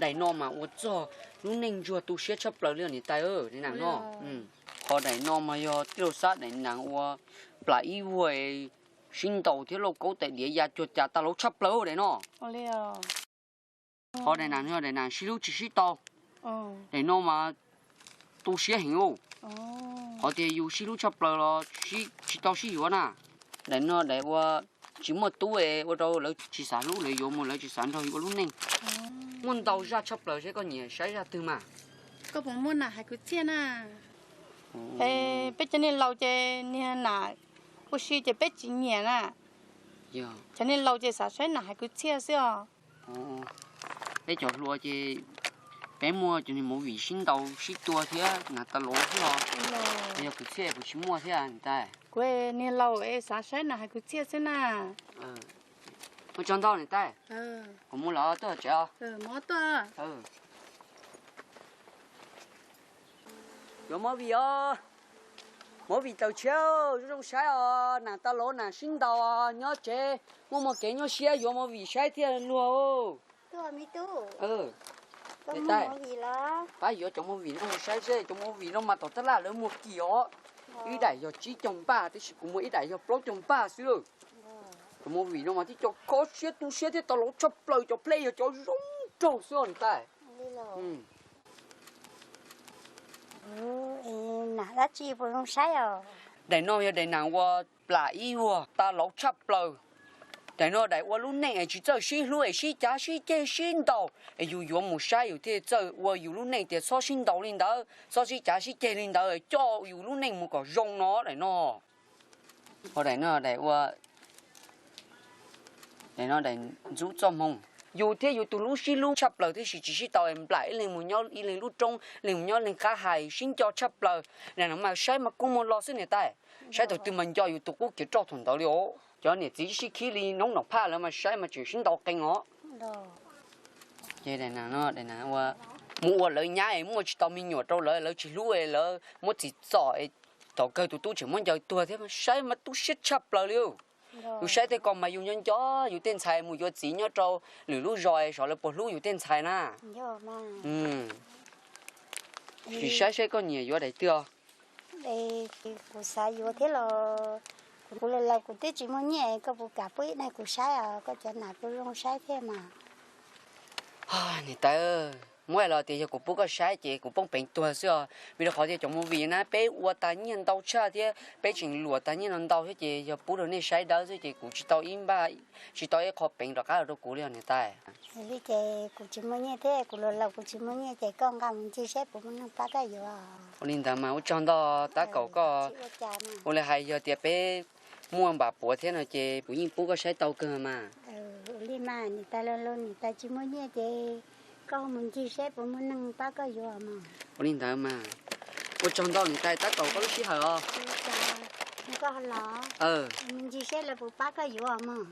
Daim no mas ua txog lub neej ntsuag tu siab tshaj plaws li os niam tais, daim nees no. Qhov daim no mas yog tij laug Xab daim nees ua plam ib vuag, sib ntaus thiab lauj kaub tais diav ya cuag cas tas lauv tshaj plaws daim no. Qhov daim nees no daim nees sib hlub tsis sib tau. Daim no mas tu siab heev lauj. Qhov tias yus sib hlub tshaj plaws los tsis tau sib yuav na. Daim no daim ua tsis muaj tub es ua rau lawv tsis xav hlub, lawv yuav mus lawv tsis xav nrog yus ua lub neej. Muaj ntau zaj tshaj plaws, seb koj nyiam saib zaj twg mas. Koj puas muaj nam hais kwv txhiaj na? Peb cov niag laus ces niag nam ua si ces peb tsis nyiam na. Cov niag laus ces xav saib nam hais kwv txhiaj xwb os. Peb cov hluas ces peb muaj cov niag movie sib ntaus sib tua thiab nas tas lauv xwb os. Yog kwv txhiaj kuv tsis muaj thiab niam tais. Kuv niag laus es xav saib nam hais kwv txhiaj xwb na. Ua tsaug ntau niam tais. Kuv mus lawm, tuaj tsev os. Yuav movie os. Movie tawm tshiab, zoo zoo saib os, nas tas lauv nas sib ntaus os, nyob tsev muaj muaj kev nyuaj siab yuav movie saib thiaj luag. Pab yuav cov movie no mus saib seb, cov movie no mas tom tab laj lawv muag kim os. Ib daim yog tsib caug npaj, tiam sis kuv muag ib daim yog plaub caug npaj xwb lawm. Cov movie no mas tib co kho siab tu siab thiab tas lauv tshaj plaws, cov play yog cov zoo nraug xwb os niam tais. Nam dab tsi puas zoo saib os? Daim no yog daim nas ua plam ib vuag tas lauv tshaj plaws. Daim no daim ua lub neej es tsis txawj sib hlub es sib cav sib ceg sib ntaus, es yus yuav mus saib yus thiaj txawj ua yus lub neej tias txhob sib ntaus li ntawd, txhob sib cav sib ceg li ntawd, coj yus lub neej mus kom zoo no daim no. Ua daim no daim ua, daim no daim ntxub txoj hmoo. Yus thiab yus tus hlub sib hlub tshaj plaws tab sis tsis sib tau es nplam ib leeg mus nyob ib leeg lub roob, leeg mus nyob leeg qab hais sib nco tshaj plaws. Daim no mas saib mas kua muag los xwb niam tais. Saib thaum twg mas nco yus tus qub kiav roj thaum ntawd li os. Cov niam txiv sib khib li noob nom phaj lawv mas saib mas tseem sib ntaus qees os. Ces daim no, daim no ua, mus ua lawv nyab es muaj tsis tau me nyuam rau lawv, lawv tsis hlub es lawv muab txim txom es thaum kawg tus tub tseem muab ncaws tuag thiab, saib mas tu siab tshaj plaws li. Yus saib tej ko mas yus nco nco yus tej ntxhais mus yuav txiv nyob rau lwm lub zos es xyov lawv puas hlub yus tej ntxhais na. Sim saib saib koj nyiam yuav daim twg os. Kuv xav yuav thiab los kuv laus laus kuv twb tsis muaj nyiaj, koj puas kam pub ib daim kuv saib os, koj cov nam kuj zoo saib thiab mas. Niam tais, muab los tias yog kuv pub koj saib ces kuv poob peev tuag xwb os, vim rau qhov tias cov movie na peb ua tas nyiaj ntau tshaj thiab peb tseem luam tas nyiaj no ntau thiab ces yog pub rau nej saib dawb xwb ces kuv tsis tau ib npaj, tsis tau ib qho peev rov qab los rau kuv li os niam tais. Li ces kuv tsis muaj nyiaj thiab kuv laus laus kuv tsis muaj nyiaj ces koj nqa mus ncig saib puas muaj neeg pab koj yuav. Ua li ntawd mas ua tsaug ntau tab kaum koj. Ua li hais yog tias peb muaj npam puav thiab no ces kuv yeej pub koj saib tau kawg mas. Ua li mas niam tais laus laus niam tais tsis muaj nyiaj ces koj mus ncig saib puas muaj neeg pab koj yuav mas. Ua li ntawd mas ua tsaug ntau niam tais tab kaum koj lub sij hawm os. Koj los mus ncig saib lawv puas pab koj yuav mas.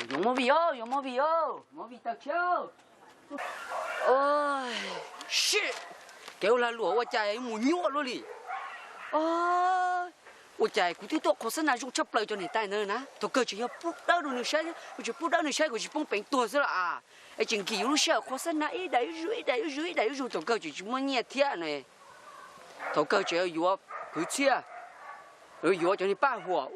Yuav movie os, yuav movie os, movie taw tshiab. Shit, kev ua lag luam ua cas mus nyuaj luaj li. Ua cas kuv twb tuaj qhua xab na zoo tshaj plaws cov niam tais ntawd na, thaum kawg tseem yog pub dawb rau nws saib, kuv tseem pub dawb nws saib kuv tsis poob peev tuag xwb los as. Es tseem nkim yus lub sij hawm qhua xab na ib daim ib zuj ib daim ib zuj ib daim ib zuj, thaum kawg tseem tsis muaj nyiaj thiab ne. Thaum kawg tseem yuav kwv txhiaj, yuav cov niag paj huam.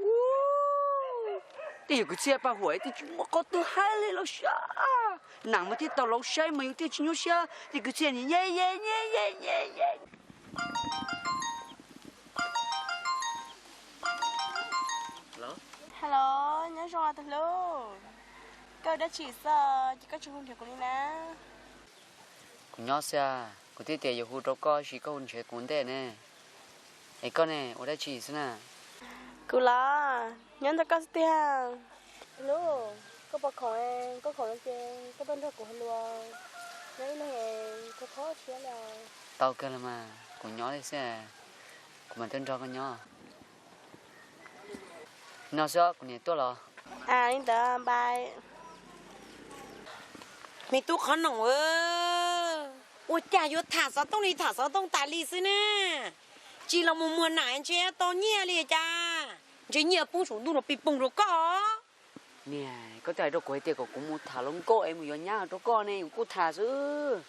Tej yog kwv txhiaj paj huam twb tsis muaj qhov twg hais li los sav. Nam mas thiaj tau laus saib mas yus thiaj tsis nyuaj siab, tej kwv txhiaj ni ye ye ye ye ye ye. Hello, nyob zoo tus hlub. Koj ua dab tsi xwb ces koj tsis hu nrhiav kuv li na? Kuv nyob xwb, kuv twb tias yuav hu rau koj tab sis koj hu nrhiav kuv ntej ne. Es koj ne, ua dab tsi xwb na? Kuv los nyob nrog koj xwb tiag. Hlub, koj puas khoom? Koj khoom no ces koj tuaj nrog kuv hais lus, nyob ib leeg kuv thoob siab li. Tau kawg los mas, kuv nyob li xwb, kuv mam tuaj nrog koj nyob. No xwb, kuv niam tuaj los. Li ntawd npais. Me tub qhov noom, ua cas yuav tham xov tooj li tham xov tooj tas li xwb na? Tsis los mus muag nam ntshe tau nyiaj li cas, ntshe nyiaj poob saum ntuj no pis poog rau koj. Niam, koj twb hais rau kuv hais tias kom kuv mus tham hluas nkauj es mus yuav nyab rau koj ne, kuv kuj tham xwb.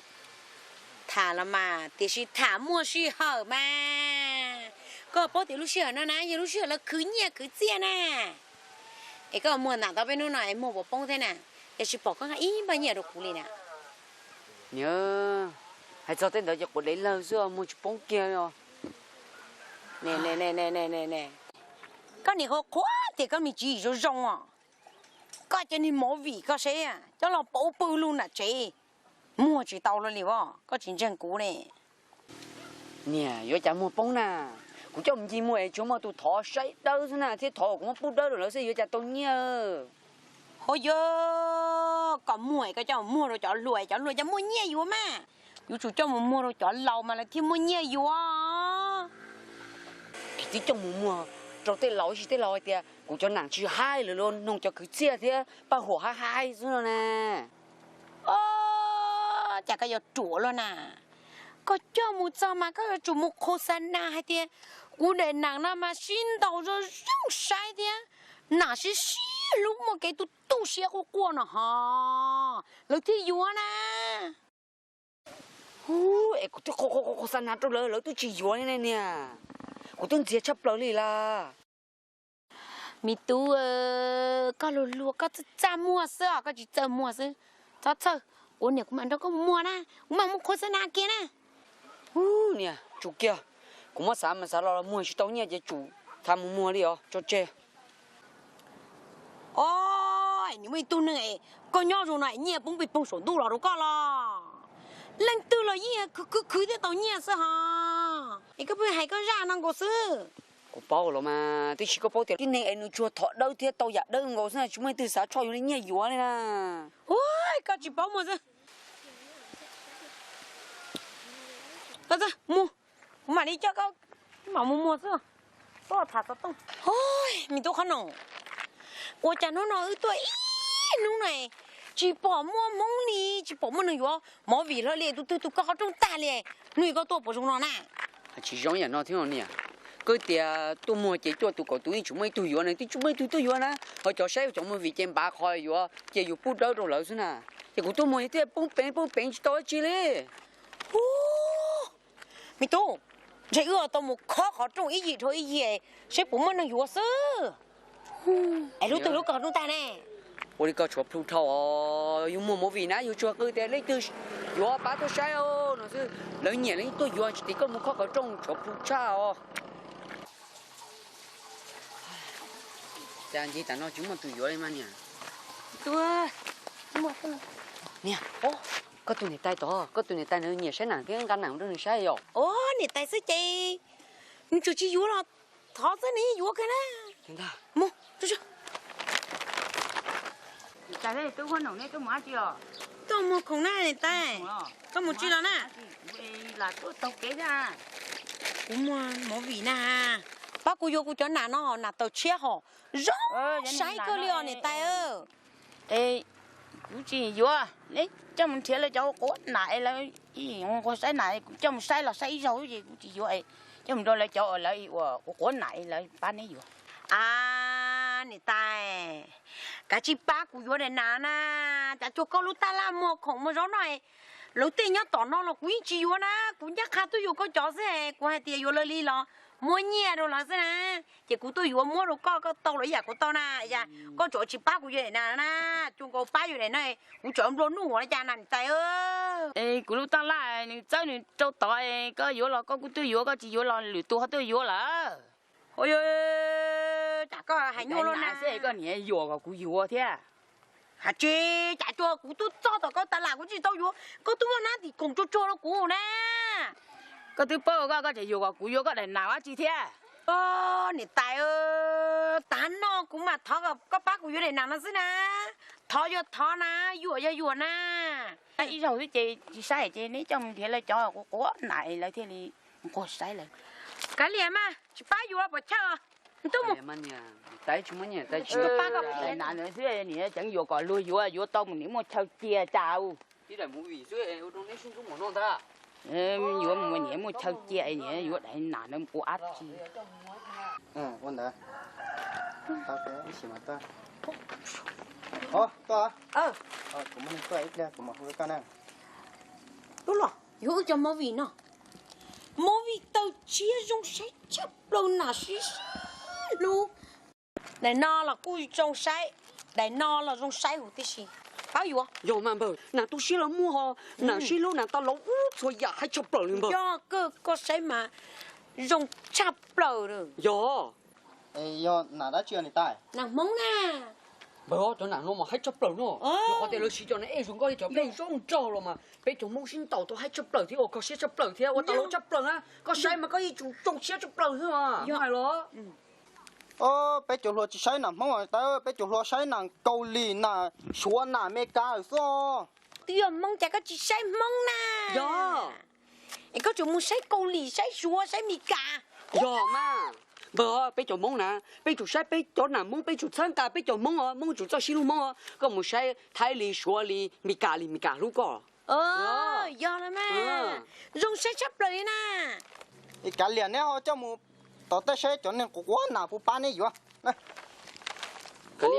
Tham los mas, tiam sis tham muaj sij hawm mas. Koj paub tias lub sij hawm no na yog lub sij hawm lawv khwv nyiaj khwv txiaj na. Es koj muag nam tau peb hnub no es muag puas poob thiab na? Yog tsis pom koj nqa ib npaj nyiaj rau kuv li na. Niam, hais txog tej ntawd ces quav dev lawg xwb, muag tsis poob kiag li os. Koj niam qhuav qhuav tias koj me tsis zoo zoo os. Koj cov niag movie koj seb, coj los pauv pw lug nram tsev, muag tsis tau luaj li os, koj tsis ntseeg kuv ne. Niam, yuav cas muag poob na? Kuv coj mus ncig muag es tsuas muaj tus thov saib dawb xwb na, thiab thov kuv muab pub dawb rau lawv xwb, yuav cas tau nyiaj. Hos yog koj muag es koj coj mus muag rau cov hluas, cov hluas cov muaj nyiaj yuav mas. Yuav tsum coj mus muag rau cov laus mas lawv thiaj muaj nyiaj yuav. Kuv twb coj mus muag rau tej laus, tab sis tej laus hais tias kuv cov nam tsis haib, lawv los noog cov kwv txhiaj thiab paj huam haib haib xwb no na. Os, cas koj yuav ruam luaj na. Koj coj mus txog mas koj yuav tsum mus qhua xa na hais tias kuv daim nam no mas sib ntaus zoo zoo saib thiab, nam sib sib hlub muaj kev tu tu siab quaj quaj no ho, lawv thiaj yuav na. Hu, es kuv twb qhua qhua qhua xa na rau lawv, lawv twb tsis yuav li ne niam. Kuv twb ntxias tshaj plaws li las. Me tub, koj luag luag koj txaj txaj muag xwb os, koj tsis txawj muag xwb. Txhob txhawj, kuv niam kuv mam nrog koj mus muag na, kuv mam mus qhua xa na kiag na. Hu, niam, tsum kiag, kuv muab xav mas xav los los muag tsis tau nyiaj ces tsum tha mus muag li os, tso tseg. Oj, nws muaj ib tug neeg es koj nyob zoo no es nyiaj poob pes poog saum ntuj los rau koj los? Leej twg los yeej khwv khwv khwv thiaj tau nyiaj xwb hos. Es koj pheej hais koj zaj no nkaus xwb. Kuv paub los mas, tiam sis koj paub tias tib neeg es nws tsuas thov dawb thiab tau yam dawb nkaus xwb, tsis muaj leej twg xav tshoj yuav li nyiaj yuav li na. Ua, koj tsis paub muaj xwb. Koj txawj mus, kuv mam li coj koj mam mus muag xwb. Tuaj tham xov tooj. Oj, me tub qhob noom, ua cas hnub no wb tuaj ib hnub no tsis pom muaj hmoob li, tsis pom muaj neeg yuav movie hlo li, tus twg tus koj qhov rooj tag li, hnub no koj tuaj puas zoo no na? Tsis zoo yam no thiab niam. Koj tias tuaj muag ces tuaj tus kaum tus yeej tsis muaj ib tug yuav ne, twb tsis muaj ib tug tuaj yuav na. Ho cov saib cov movie ces npav qhov yuav ces yus pub dawb rau lawv xwb na. Ces kuv tuaj muag thiaj poob peev poob peev tsis tau dab tsi li. Ub, me tub, ntshe wb tau mus khob qhov rooj ib yim dhau ib yim saib puas muaj neeg yuav xwb. Es lub twg lub koj qhov rooj tag ne? Ua li koj tshuav plhu dhau os, yus muag movie na yus tsuas qw tias leej twg yuav pab tuaj saib no xwb, lawv nyiam li tuaj yuav, tsis tas koj mus khob qhov rooj tshuav plhu tshaj os. Cas ncig tas no tsis muaj tus yuav li mas niam. Niam, koj tus niam tais tod, koj tus niam tais nws nyiam saib nam thiab nqa nam rau nws saib yom? Ov, niam tais xwb ces nws tsuas tsis yuav los thov xwb nws yeej yuav kawg na. Mus, tuaj muag khoom na niam tais. Koj mus tsi los na? Kuv muag movie na. Pab kuv yuav kuv cov nam no, nam taws tshiab hos, zoo saib kawg li os niam tais. Kuv tsis yuav, neb coj mus nrhiav lawv cov quav nam es lawv nquag saib nam, kuv coj mus saib los saib ib zaug ces kuv tsis yuav, coj mus rau lawv cov uas lawv ua quav nam es lawv pab neb yuav. A, niam tais, kav tsij pab kuv yuav daim nam na. Cas cuag koj lub tab laj muag khoom muag zaub noj, lawv tej nyob tom no los kuv yeej tsis yuav na. Kuv ncaj qha tuaj yuav koj cov xwb, kuv hais tias yuav lawv li los muab nyiaj rau lawv xwb na. Ces kuv tuaj yuav muab rau koj, koj tau los ib yam kuv tau na. Yam koj tseem tsis pab kuv yuav daim nam na, cuag nkaus pab yuav daim no, kuv tseem nplua nuj ua li cas na niam tais. Kuv lub tab laj nws txawb nws rau tod, koj yuav los koj kuj tuaj yuav, koj tsis yuav los lwm tus ho tuaj yuav lawm. Cas koj hais nyuaj luaj na xwb, koj niam yuam kom kuv yuav thiab. Hais tsis cas cuag kuv twb txog tom koj tab laj kuv tsis tau yuav, koj twb muab nab tim khoom tsuag tsuag rau kuv na. Koj twb paub koj, koj tseem yuam kom kuv yuav koj daim nam dab tsi thiab. Niam tais, tav no kuv mam thov koj pab kuv yuav daim nam no xwb na. Thov yog thov na, yuam yog yuam na. Ib zaug xwb ces tsis saib ces neb coj mus nrhiav lawv cov quav nam lawv thiaj li nquag saib lawv. Kav liam mas, tsis pab yuav puas chawj. Tub mus. Nam xwb niam tseem yuam kom luag yuav, yuav tau mus niam muaj chaw cia cas. Yuav mus niam muaj chaw cia, niam yuav daim nam ua dab tsi. Tub los, yuav wb cov movie no. Movie taws tshiab zoo saib tshaj plaws, nam sib sib hlub. Daim no los kuj zoo saib, daim no los zoo saib huv tib si. Paub yuav. Yog mas npawg, nam tu siab los muaj ho, nam sib hlub nam tau los ub txhua yam haib tshaj plaws li npawg. Yog kawg, koj saib mas zoo tshaj plaws. Yog. Yog nam dab tsi niam tais? Nam Hmoob na. Npawg, cov nam no mas haib tshaj plaws no. Yog qhov tias lawv siv cov nam ej zoo nkauj li cov peb zoo nraug los mas peb cov Hmoob sib ntaus tau haib tshaj plaws thiab ua kho siab tshaj plaws thiab ua tau lawv tshaj plaws na. Koj saib mas koj yeej tsum zoo siab tshaj plaws xwb mas hais los. Peb cov hluas tsis saib nam Hmoob niam tais, peb cov hluas saib nam Kaus Lim, nam Suav, nam Amelikas lawm xwb. Twb yog Hmoob cas koj tsis saib Hmoob na? Yog. Es koj tseem mus saib Kaus Lim, saib Suav, saib Meskas. Yog mas. Npawg, peb cov Hmoob na, peb tsum saib peb cov nam Hmoob, peb tsum txhawb nqa peb cov Hmoob os, Hmoob tsum txawj sib hlub Hmoob os. Koj mus saib Thaib li, Suav li, Meskas li, Meskas hlub koj. Yog los mas. Zoo saib tshaj plaws li na. Kav liam neb ho coj mus tom tej saib cov neeg quav nam puas pab neb yuav. Koj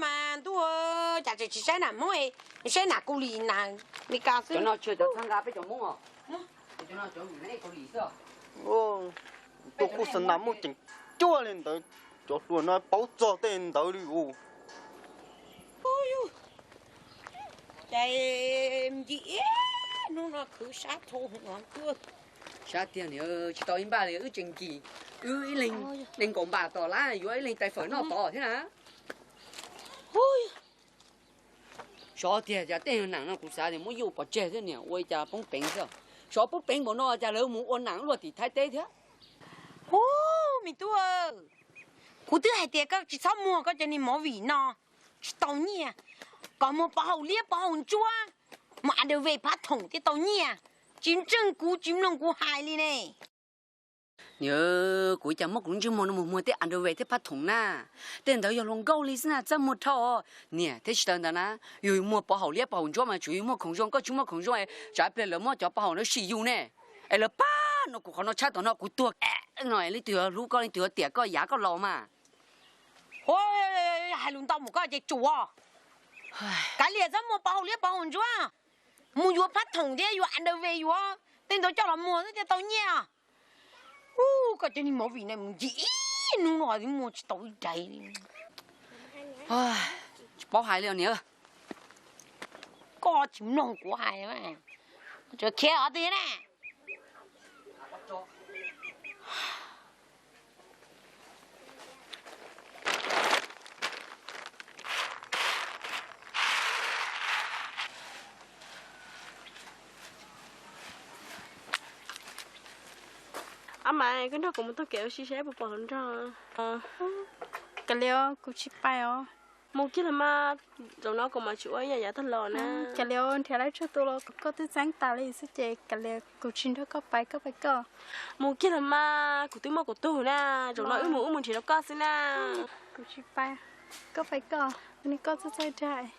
mas ntuj, cas tseem tsis saib nam Hmoob, saib nam Kaus Lim nam Meskas xwb. Cov no tsis yog cov txhawb nqa peb cov Hmoob os. Tus kuj xa nam muaj ceem cuaj li ntawd, cov hluas no paub txog tej ntawd li us. Ces nkim hnub no khwv sab tho. Sab tiag ni, tsis tau ib npaj li, wb tseem nkim, wb ib leeg nees nkaum npaj tom lab yuav ib leeg tais fawm noj tod thiab na. Xyov tiag cas tej nam no kuv xav tias muab yuj pov tseg thiab niam ua li cas poob peev xwb. Xyov poob peev npaum no cas lawv mus ua nam luaj tim Thaib teb thiab. Ub, me tub, kuv twb hais tias koj tsis txhob muag koj cov niag movie no, tsis tau nyiaj. Kom muag pov haum liab pov haum ntsuab, muag a de ve phab thoom thiaj tau nyiaj. Tsis ntseeg kuv tsis mloog kuv hais li ne. Niam, kuv cas muab kuv lub ntsej muag no mus muag tej a de ve thiab phab thoom na. Tej ntawd yog hluas nkauj li xwb na, txaj muag dhau. Niam, thiab tsis tas ntawd na, yus muag pov haum liab pov haum ntsuab mas tsuas yus muaj khoom zoo, koj tsis muaj khoom zoo es tsam pliag lawv muab cov pov haum no sim yus ne. Es lawv pab no kuv qhov no tshab tom no kuv tuag no, leej twg yuav hlub koj, leej twg yuav tiam koj yav koj laus mas. Hais lus ntau mus koj ces tsum. Kav liam, txhob muag pov haum liab pov haum ntsuab, mus yuav phab thoom thiab yuav a de ve yuav tej ntawd coj los muag xwb thiaj tau nyiaj. Ub, koj cov niag movie no mus ncig ib hnub no twb muag tsis tau ib daim li. Tsis paub hais li os niam. Koj tsis mloog kuv hais, tsuas khiav qhov twg na. Ab Maiv, koj nrog kuv mus taug kev ua si seb puas pom hluas nraug. Kav liam, kuv tsis pais os. Mus kiag los mas, zaum no kuv mam tsis ua ib yam yav tag los na. Kav liam, nrhiav lawv txhua tus los koj twb txeeb tas li xwb ces kav liam, kuv tsis nrog koj pais, koj pais koj. Mus kiag los mas, kuv twb muaj kuv tug na, zaum no wb mus wb mus nrhiav rau koj xwb na. Kuv tsis pais, koj pais koj, ua li koj txawj txawj dag.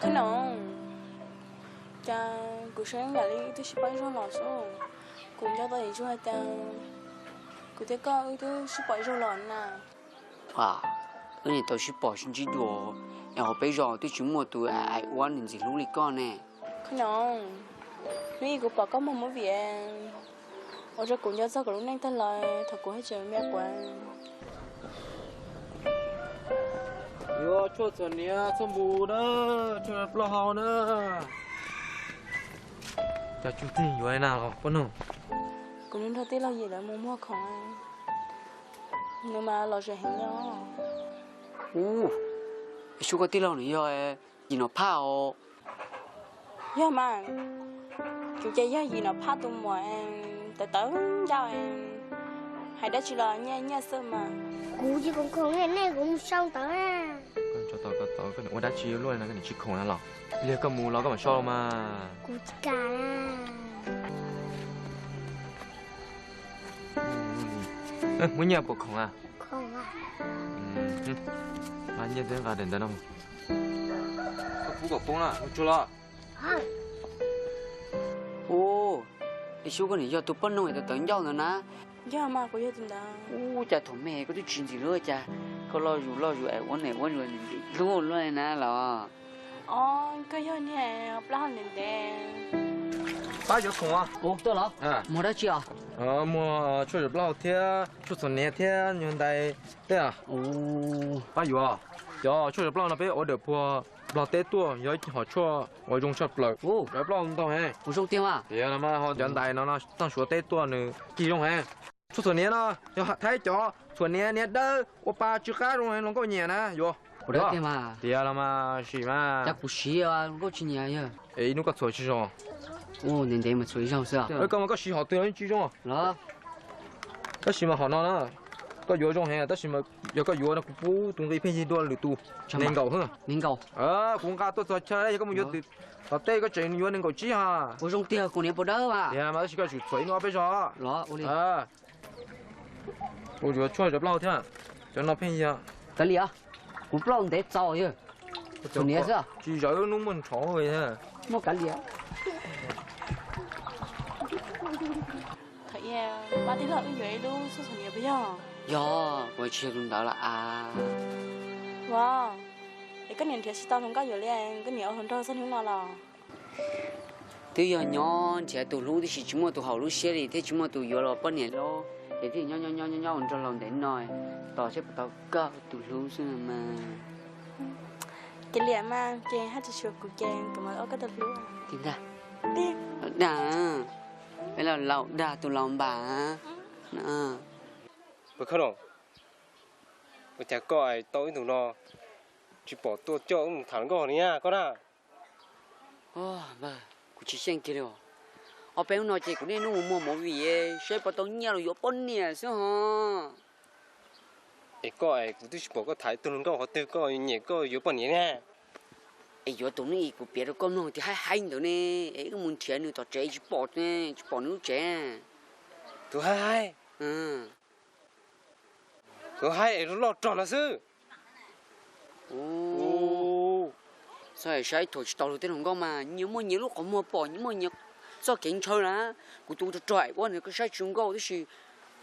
Khab Noov, cas kuv saib yam li wb twb sib pab zog los xwb. Kuv nco tau ib zaug hais tias kuv thiab koj wb twb sib pom ib zaug los na. Wb niam tau sib pom sib ntsib dua, es hauv peb zos twb tsis muaj tus aim ua niam ntxim hlub li koj ne. Khab Noov, hnub ib kuv pom koj muag movie, ua rau kuv nco txog kuv lub neej tag los thaum kuv haj tseem me quav. Yuav tshuaj txhuam hniav txhob npu na, tshuaj plaub hau na. Cov tsuj txig yuav na los poj noog. Kuv nrog tij laug Yim lawv mus muag khoom, nws mas los zem heev li. Ub, es sub koj tij laug nws yog Yim Nom Phaj os. Yog mas, kuv ces yog Yim Nom Phaj tus muam tawv tawv ncauj, hais dab tsi los nyiaj nyiaj xwb mas. Kuv tsis khoom khoom li nej, kuv mus sau ntawv na. Koj ua dab tsi luaj no koj niam tsis khoom na los? Pliag koj mus los koj mam sau mas. Kuv tsis kam na. Muaj nyiaj puas khoom a? Khoom a. Nqa nyiaj twb nqa daim ntawv no mus. Koj pub kom poob na, mus tsuag los. Ub, es sub koj niam yog tus poj noog tawv tawv ncauj ntawd na? Yog mas, kuv yog tus ntawd. Ub, cas thaum me koj twb tsis ntxim hlub cas, koj loj zus loj zus es ua niam ua zus hlub luaj li na los. Os, koj yog niag plaub hau ntev ntev. Pab yuav khoom os. Ub, tuaj los? Muag dab tsi os? Muag tshuaj zam plaub hau thiab tshuaj txhuam hniav thiab nyuag ntais tej. Pab yuav. Cov tshuaj zam plaub hau no peb order puag Nplog teb tuaj, yog ib hom tshuaj uas zoo tshaj plaws. Zam plaub hau ntau heev. Tiag los mas, ho cov ntais no txog Suav teb tuaj nws cig zoo heev. Tshuaj txhuam hniav no yog Thaib cov txhuam hniav, hniav dawb ua pa tsw qab zoo heev, hluas nkauj nyiam na yuav. Tiag los mas, sim mas. Cas kuv siv hluas nkauj tsis nyiam yog? Es ib hnub koj txhuam tsis zoo? Ntev ntev mas txhuam ib zaug xwb. Koj mas koj siv hom twg los yeej tsis zoo. Tab sis mas hom no na, koj yuav zoo heev, tab sis mas yog koj yuav no kuv pub tus nqi pheej yig dua lwm tus. Nees nkaum xwb. Nees nkaum. Kuv nqa tuaj txog chaw, yog koj mus yuav tom tej koj tseem yuav nees nkaum tsib ha. Ua zoo tiag, kuv niam puas dawb mas. Tiag mas, tab sis koj tsum txhuam ib hnub ob peb zaug. Los ua li. Kuv yuav tshuaj zam plaub hau thiab, cov no pheej yig. Kav liam, kuv plaub ntev txaus yog. Txhuam hniav xwb. Tsis zawv hnub muaj nrhov. Muaj kav liam. Thaum ub pab tij laug wb yuav ib lub tshuaj txhuam hniav puas yog? Yog, kuv tsis yog tus ntawd los as. Ua, es koj niam nrhiav tsis tau hluas nkauj yuav li, koj niam ua hluas nraug txog hnub no los? Twb yog nyob nrhiav tus hlub tib si, tsis muaj tus haum lub siab li thiab tsis muaj tus yuav los poj niam los, ces thiaj nyob nyob nyob nyob ua nraug laus ntev no, tos seb puas tau koj tus hlub xwb mas. Kav liam mas, ces haj tsis tshuav kuv ces kuv mam ua koj tus hlub. Tiag ntag. Tiag. Peb laus laus dag tus laus npam. Pw khab no, ua cas koj es tau ib tug no tsis pom tuaj coj wb mus tham nkauj li na koj na? Npawg, kuv tsis xyeej kiag li os. Ob peb hnub no ces kuv niaj hnub mus muag movie saib puas tau nyiaj los yuav poj niam xwb hos. Es koj es kuv twb tsis pom koj tham ib tug hluas nkauj qhov twg koj nyiam koj yuav poj niam na. Es yuav tus neeg kuv piav rau koj mloog tias haib haib ntawd ne, es wb mus nrhiav nws tom tsev tsis pom, tsis pom nws lub tsev. Tus haib haib, tus haib es loj rog no xwb. Saib saib thaum tsis tau luag tej hluas nkauj mas nyias muaj nyias lub qhov muag pom, nyias muaj nyias txoj kev ntshaw na. Kuv tus rog rog es ua nws koj saib tsis zoo nkauj tab sis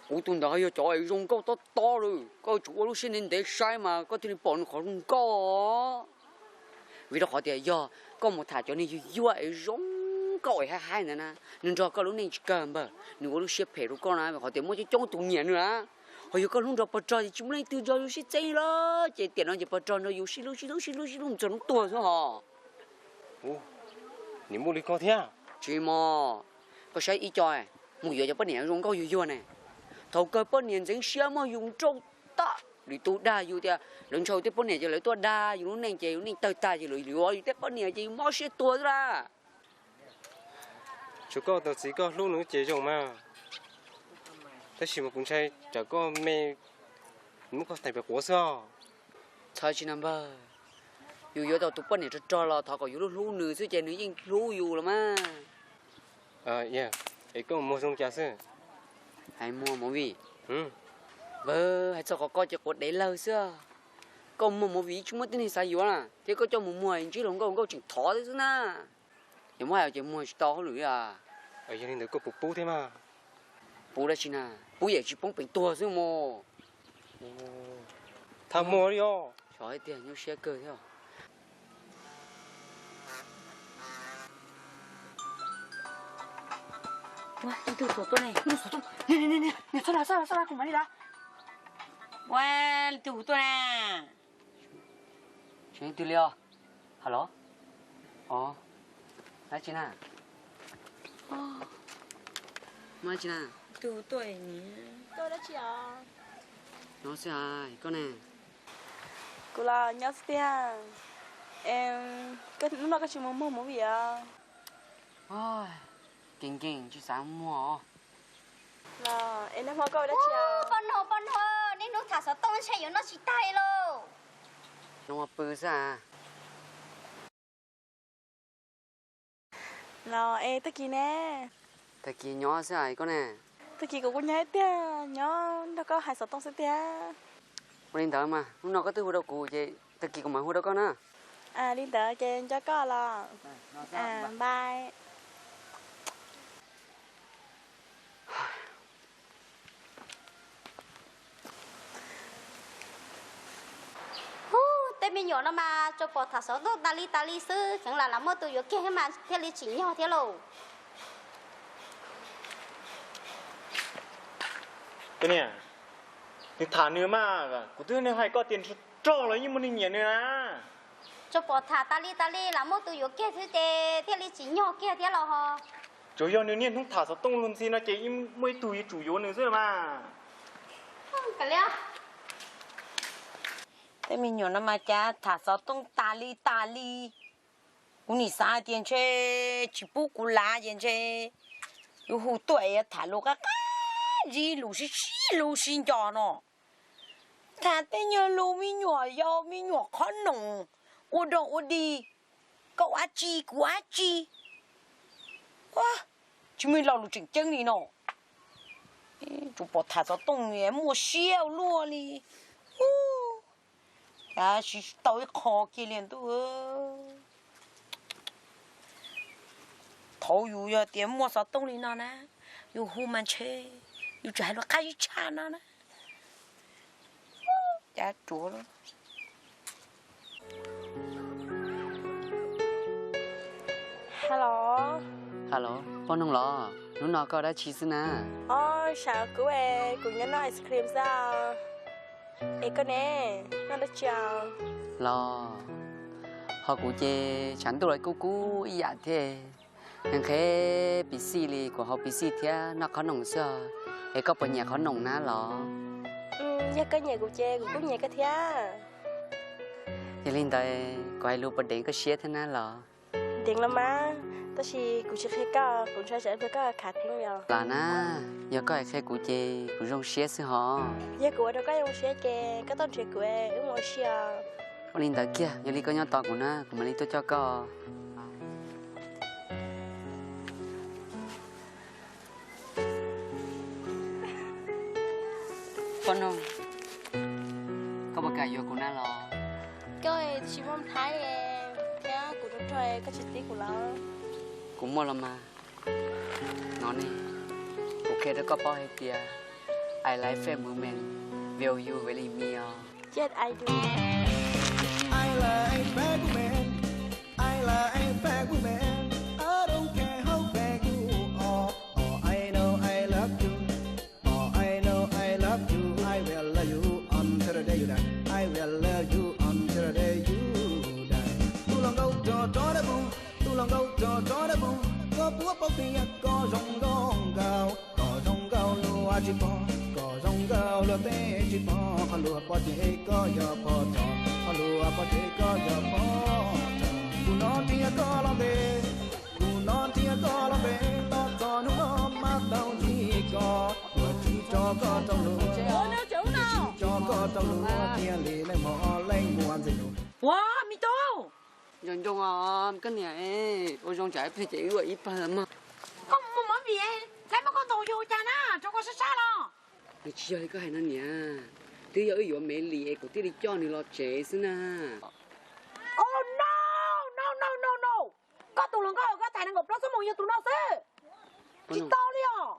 kuv tus ntawd yog cov es zoo nkauj tob tob lawm, koj tsum ua lub siab ntev ntev saib mas koj thiaj li pom nws qhov zoo nkauj. Vim rau qhov tias yog koj mus tham cov neeg yuag yuag es zoo nkauj es haib haib ntawd na, nws nrog koj lub neej tsis kawg npawg, nws ua lub siab phem rau koj na, vim qhov tias muaj coob coob tus nyiam nws na. Ho yog koj hlub nrog pog rog ces tsis muaj leej twg nrog yus sib txeeb li, ces tiam no ces pog rog nrog yus sib hlub sib hlub sib hlub sib hlub txog hnub tuag xwb hos. Nim muaj li ko thiab. Tsis mog, koj saib ib co mus yuav cov poj niam zoo nkauj yuag yuag ne, thaum kawg poj niam ntxeev siab muab yus nrauj tag, lwm tus dag yus tias lawv ntshaw tej poj niam ces lawv tuaj dag yus lub neej ces yus neej tawg tag ces lawv yuav yus tej poj niam ces yus mob siab tuag xwb las. Tsuas koj tus txiv koj hlub nws ces zoo mas, tab sis mas kuv ntshai tsam koj me, muab koj tais pem quav xwb os. Txhawj tsis na npawg, yus yuav tau tus poj niam rog rog los thov kom yus hlub hlub nws xwb ces nws yeej hlub yus los mas. Es koj muag zoo cas xwb? Hais muag movie. Npawg, hais txog qhov ko ces quav dev lawg xwb. Koj muag movie tsis muaj tib neeg xav yuav na, thiab koj coj mus muag ntsib hluas nkauj, nkauj tseem thov xwb na. Yog muab hais ces muag tsis tau hauj lwm li. Yog li ntawd koj puas pub thiab mas? Pub dab tsi na, pub yam tsis poob peev tuag xwb mog. Thab muag li os. Xyov tiag, nyuaj siab kawg thiab. Ua, leej twg tuaj ne? Txhob las, txhob las, kuv mam li las. Ua, leej twg hu tuaj na? Tsis leej twg li os. Halo. Os, dab tsi na? Muaj dab tsi na? Tus tuaj, koj dab tsi os? Nyob xwb hais, koj ne? Kuv los nyob xwb tiag. Hnub no koj tsis mus muag movie os? Kev nkeeg tsis xav muag os. Los es nag hmo koj ua dab tsi os? Poj noog, poj noog, niaj hnub tham xov tooj ntshe yuav noj tsis tag li lauj. Nag hmo pw xwb as. Los es tag kis ne? Tag kis nyob xwb as, koj ne? Tag kis kuv kuj nyob tiag, nyob nrog koj hais xov tooj xwb tiag. Ua li ntawd mas hnub no koj twb hu rau kuv ces tag kis kuv mam hu rau koj na. Li ntawd ces nco koj los. Bye. Hub, tej me nyuam no mas tsuas pom tham xov tooj tas li tas li xwb, tseev lam lam muaj tus yuav kiag thiab mas thiaj li tsim nyog thiab lauj. Koj niam, nws tham nws mas, kuv twb hais koj tias nws rog los yeej muaj neeg nyiam nws na. Tsuas pom tham tas li tas li lam muaj tus yuav kiag xwb ces thiaj li tsim nyog kiag thiab los ho. Tsuas yog nws niaj hnub tham xov tooj luag ntxhi no ces yeej muaj ib tug yuav tsum yuav nws xwb los mas. Tej me nyuam no mas cas tham xov tooj tas li tas li. Kuv nim xav tias ntshe tsis pub kuv lav ces ntshe yuav hu tuaj es tham lus qab qab zib lus sib sib hlub sib nco no. Tham tej nyuag lus me nyuam yaus me nyuam qhob noom ua dog ua dig, koj ua dab tsi kuv ua dab tsi. Tsis muaj lo lus tseem ceeb li no. Tsuas pom tham xov tooj muaj siab ua luaj li. Cas tsis tau ib qho kiag li ntuj. Thaum yus yog tias muaj xov tooj li no na, yus hu mas ntshe yus tseem hais lus qab zib tshaj no na. Cas tsuav. Hello. Hello, poj noog los? Hnub no koj dab tsi xwb na? Os, sav kuv es kuv nyob noj ice cream xwb. Es koj ne, noj dab tsi os? Los, ho kuv ces tshav ntuj los kub kub ib yam thiab. Nqhis nqhis pis xij li, kuv haus pis xij thiab noj qhob noom xwb os, es koj puas nyiam qhob noom na los? Yog koj nyiam kuv ces kuv kuj nyiam koj thiab. Yog li ntawd kuv hais lus puas deev koj siab thiab na los? Deev los mas, tab sis kuv tsis qhia koj, kuv ntshai tsam ib pliag koj khav theeb li os. Lam na, yog koj hais qhia kuv ces kuv zoo siab xwb hos. Yog kuv ua rau koj zoo siab ces koj tuaj nrhiav kuv, wb mus ua si os. Ua li ntawd kiag, yog li koj nyob tos kuv na, kuv mam li tuaj coj koj. Poj noog, koj puas kam yuav kuv na los? Koj tsis muaj nplhaib thiab kuv rog rog koj tsis tib kuv los? Kuv muaj los mas. No ne, kuv qhia rau koj paub hais tias I like fat women, will you marry me os? Yes, I do. I like fat women. I like fat women. I don't care how fat you are. All I know I love you. All I know I love you. I will love you until the day you die. I will love you until the day you die. Tus hluas nkauj rog rog dawb paug, tus hluas nkauj rog rog dawb paug, koj puas paub tias koj zoo nkauj nkaus, koj zoo nkauj luag tsis pom, koj zoo nkauj luag tej tsis pom, qhov luag pom ces koj yog pog rog, qhov luag pom ces koj yog pog rog. Kuv no nrhiav koj los ntev, kuv no nrhiav koj los ntev, los txog hnub no mas tau ntsib koj, luag tsis tso koj rau luag, tsis tso koj rau luag, thiaj li leej hmo leej muaj ntxim hlub. Ua, me tub. Nco ncoo os koj niam, ua zoo tsam ib pliag ces wb ua ib pawg mog. Koj mus mov vim, saib muab koj ntaus yus cas na, rau koj sab sab los. Nws tsis yog li koj hais no niam, twb yog wb yuav Mev Lis es kuv thiaj li coj nws los tsev xwb na. Oh no, no no no no, koj tus hluas nkauj koj tham nees nkaum plaub xuab moos yog tus no xwb, tsis tau li os.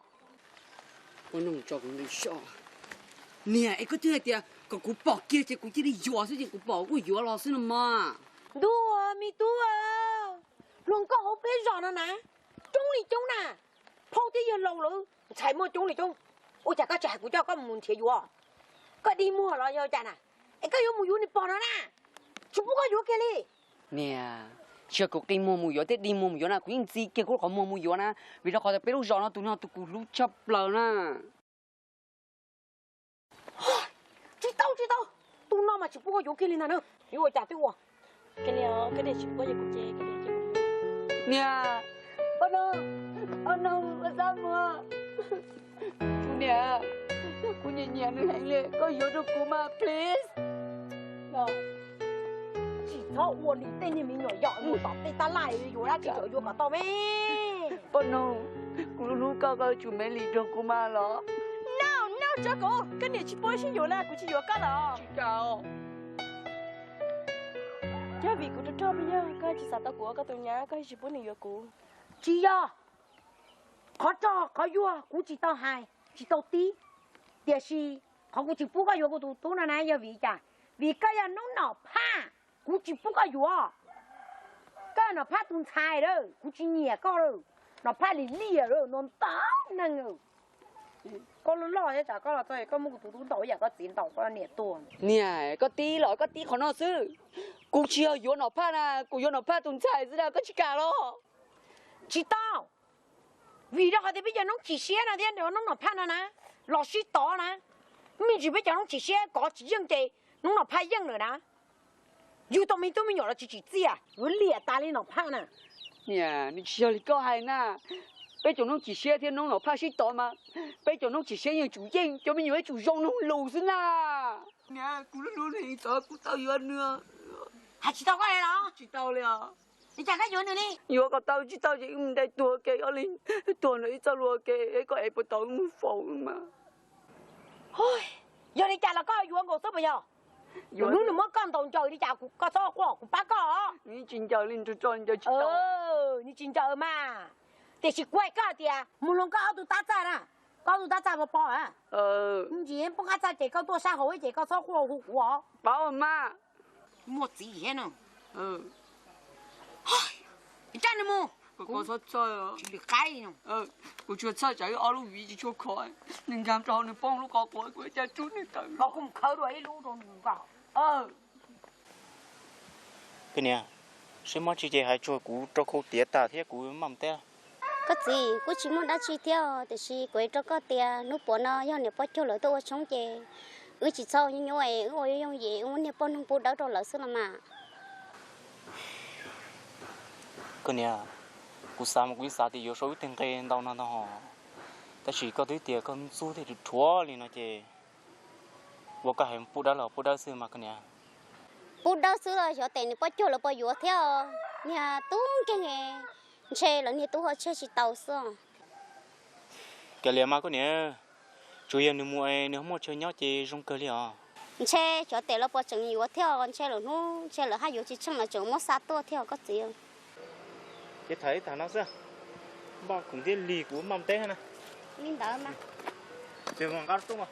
Poj noog tso kuv nqi soj. Niam, es koj twb hais tias kom kuv pom kiag ces kuv cia li yuav xwb ces kuv pom kuj yuav los xwb no mas. Ntuj, me tub, hluas nkauj hauv peb zos no na, coob li coob na, phauj thiab yawg laus lawm ntxhais muaj coob li coob. Ua cas koj tsis hais kuv coj koj mus nrhiav yuav? Koj dig muag los yog cas na? Es koj yuav mus yuav niag pog no na, tsis pub koj yuav kiag li. Niam, tsis yog kuv qi muag mus yuav thiab dig muag mus yuav na, kuv yeej ntxi kiag kuv lub qhov muag mus yuav na, vim rau qhov tias peb lub zos no tus no tus kuv hlub tshaj plaws na. Tsis tau, tsis tau, tus no mas tsis pub koj yuav kiag li ntag na. Yuav ua cas twb ua. Niam, poj noog, poj noog, koj txhob mus. Niam, kuv nyiam nyiam nws heev li, koj yuav rau kuv mas please. Tsis txhob ua li tej niag me nyuam yaus mus tom tej tab laj yuav dab tsi yuav kom tau me. Poj noog, kuv hlub hlub koj, koj yuav tsum Mev Lis rau kuv mas los. No, no, tso kuv, koj niam tsis pub sib yuav na, kuv tsis yuav koj los. Tsis kam. Yog vim kuv rog rog me yog koj tsis xav tau kuv ua koj tus nyab koj tsis pub nws yuav kuv. Tsis yog. Qhov rog qhov yuag kuv tsis tau hais, tsis tau tib. Tiam sis qhov kuv tsis pub koj yuav kuv tus tub no na yog vim cas? Vim koj yog noob Nom Phaj, kuv tsis pub koj yuav. Koj yog Nom Phaj tus ntxhais lawm, kuv tsis nyiam koj lawm. Nom Phaj lim liam lawm, no ntau neeg. Koj loj loj thiab tsam koj los txog koj muab kuv tus tub ntaus ib yam koj txiv ntaus koj niam tuag. Niam, koj tib los koj tib qhov no xwb. Kuv tsis yog yuav Nom Phaj na, kuv yuav Nom Phaj tus ntxhais xwb na, koj tsis kam los? Tsis tau. Vim rau qhov tias peb cov noob chim siab no thiab noob Nom Phaj no na, los sib tov na, me ntsis peb cov noob chim siab kov tsis yeej ces noob Nom Phaj yeej lawm na. Yug tau me tub me nyuam los tsis tsim txiaj, yuav liam tas li Nom Phaj na. Niam, nws tsis yog li koj hais na. Peb cov noob chim siab thiab noob Nom Phaj sib tov mas, peb cov noob chim siab yeej tsum yeej, cov me nyuam yeej tsum zoo noob lus xwb na. Niam, kuv hlub hlub nws, kuv tau yuav nws. Hais tsis tau koj li los? Tsis tau li os. Li cas koj yuav nws li? Yuav kom tau, tsis tau ces wb mus nrhiav tuag ke, ob leeg tuag ntawm ib txoj hlua ke, es koj ev puas tau wb mus faus mas. Yog li cas los koj yuav nkaus xwb puas yog? Yuav hnub nws muab koj ntaus ncaws li cas koj txhob quaj, kuv pab koj. Nws tsis ncaws li, nws tsis ncaws mas. Tiam sis kuv hais koj tias mus hluas nkauj ob tug tab txaj na, koj ob tug tab txaj pov pov na. Ntsis poob qab txaj ces koj tuaj sab hauv ces koj txhob quaj hu kuv os. Paub mas. Muaj txiv thiab no. Rab nws mus. Tsis lwm qaib no. Kuv tsuas txhawj tsam ib ob lub viv tsis tshua khov, nws nkag rau hauv nws poob lub qhov quav kuv ua cas rub nws tawm. Ho kuv mus khawb dua ib lub rau nws nkaus. Koj niam, saib mob tsis ces hais tsuag kuv rau khau tiav tas thiab kuv maj mus teb. Koj txiv, kuj tsis muaj dab tsi thiab, tiam sis kuv rau koj tias hnub puav no yog niam poj cuag lawv tuaj ua tshoob ces wb tsis txhob ua nyuaj nyuaj, wb ua yooj yooj yim, wb muab niag poj noog pub dawb rau lawv xwb los mas. Koj niam, kuv xav mas kuv yeej xav tias yuav sau wb tej nqe ntau no ntag hos, tab sis koj twb tias koj ntxub thiab rhuav rhuav li no ces ua koj hais pub dawb los pub dawb xwb mas koj niam. Pub dawb xwb los xyov tes niag poj cuag lawv puas yuav thiab os, niag tub nkeeg, ntshe lawv niag tub ho tseg tsis tau xwb. Kav liam mas koj niam, tsuas yog nws mus es nws ho muaj chaw nyob ces zoo kawg li os. Ntshe xyov tes lawv puas tseem yuav thiab os, ntshe lwm hnub ntshe lawv haj yuav tsis tsheej lawv tseem muab xa tuaj thiab os koj txiv. Ces tham ib tham no xwb, npaj khoom thiab lig kuv maj teb na. Li ntawd mas. Ces nqa tuaj mas.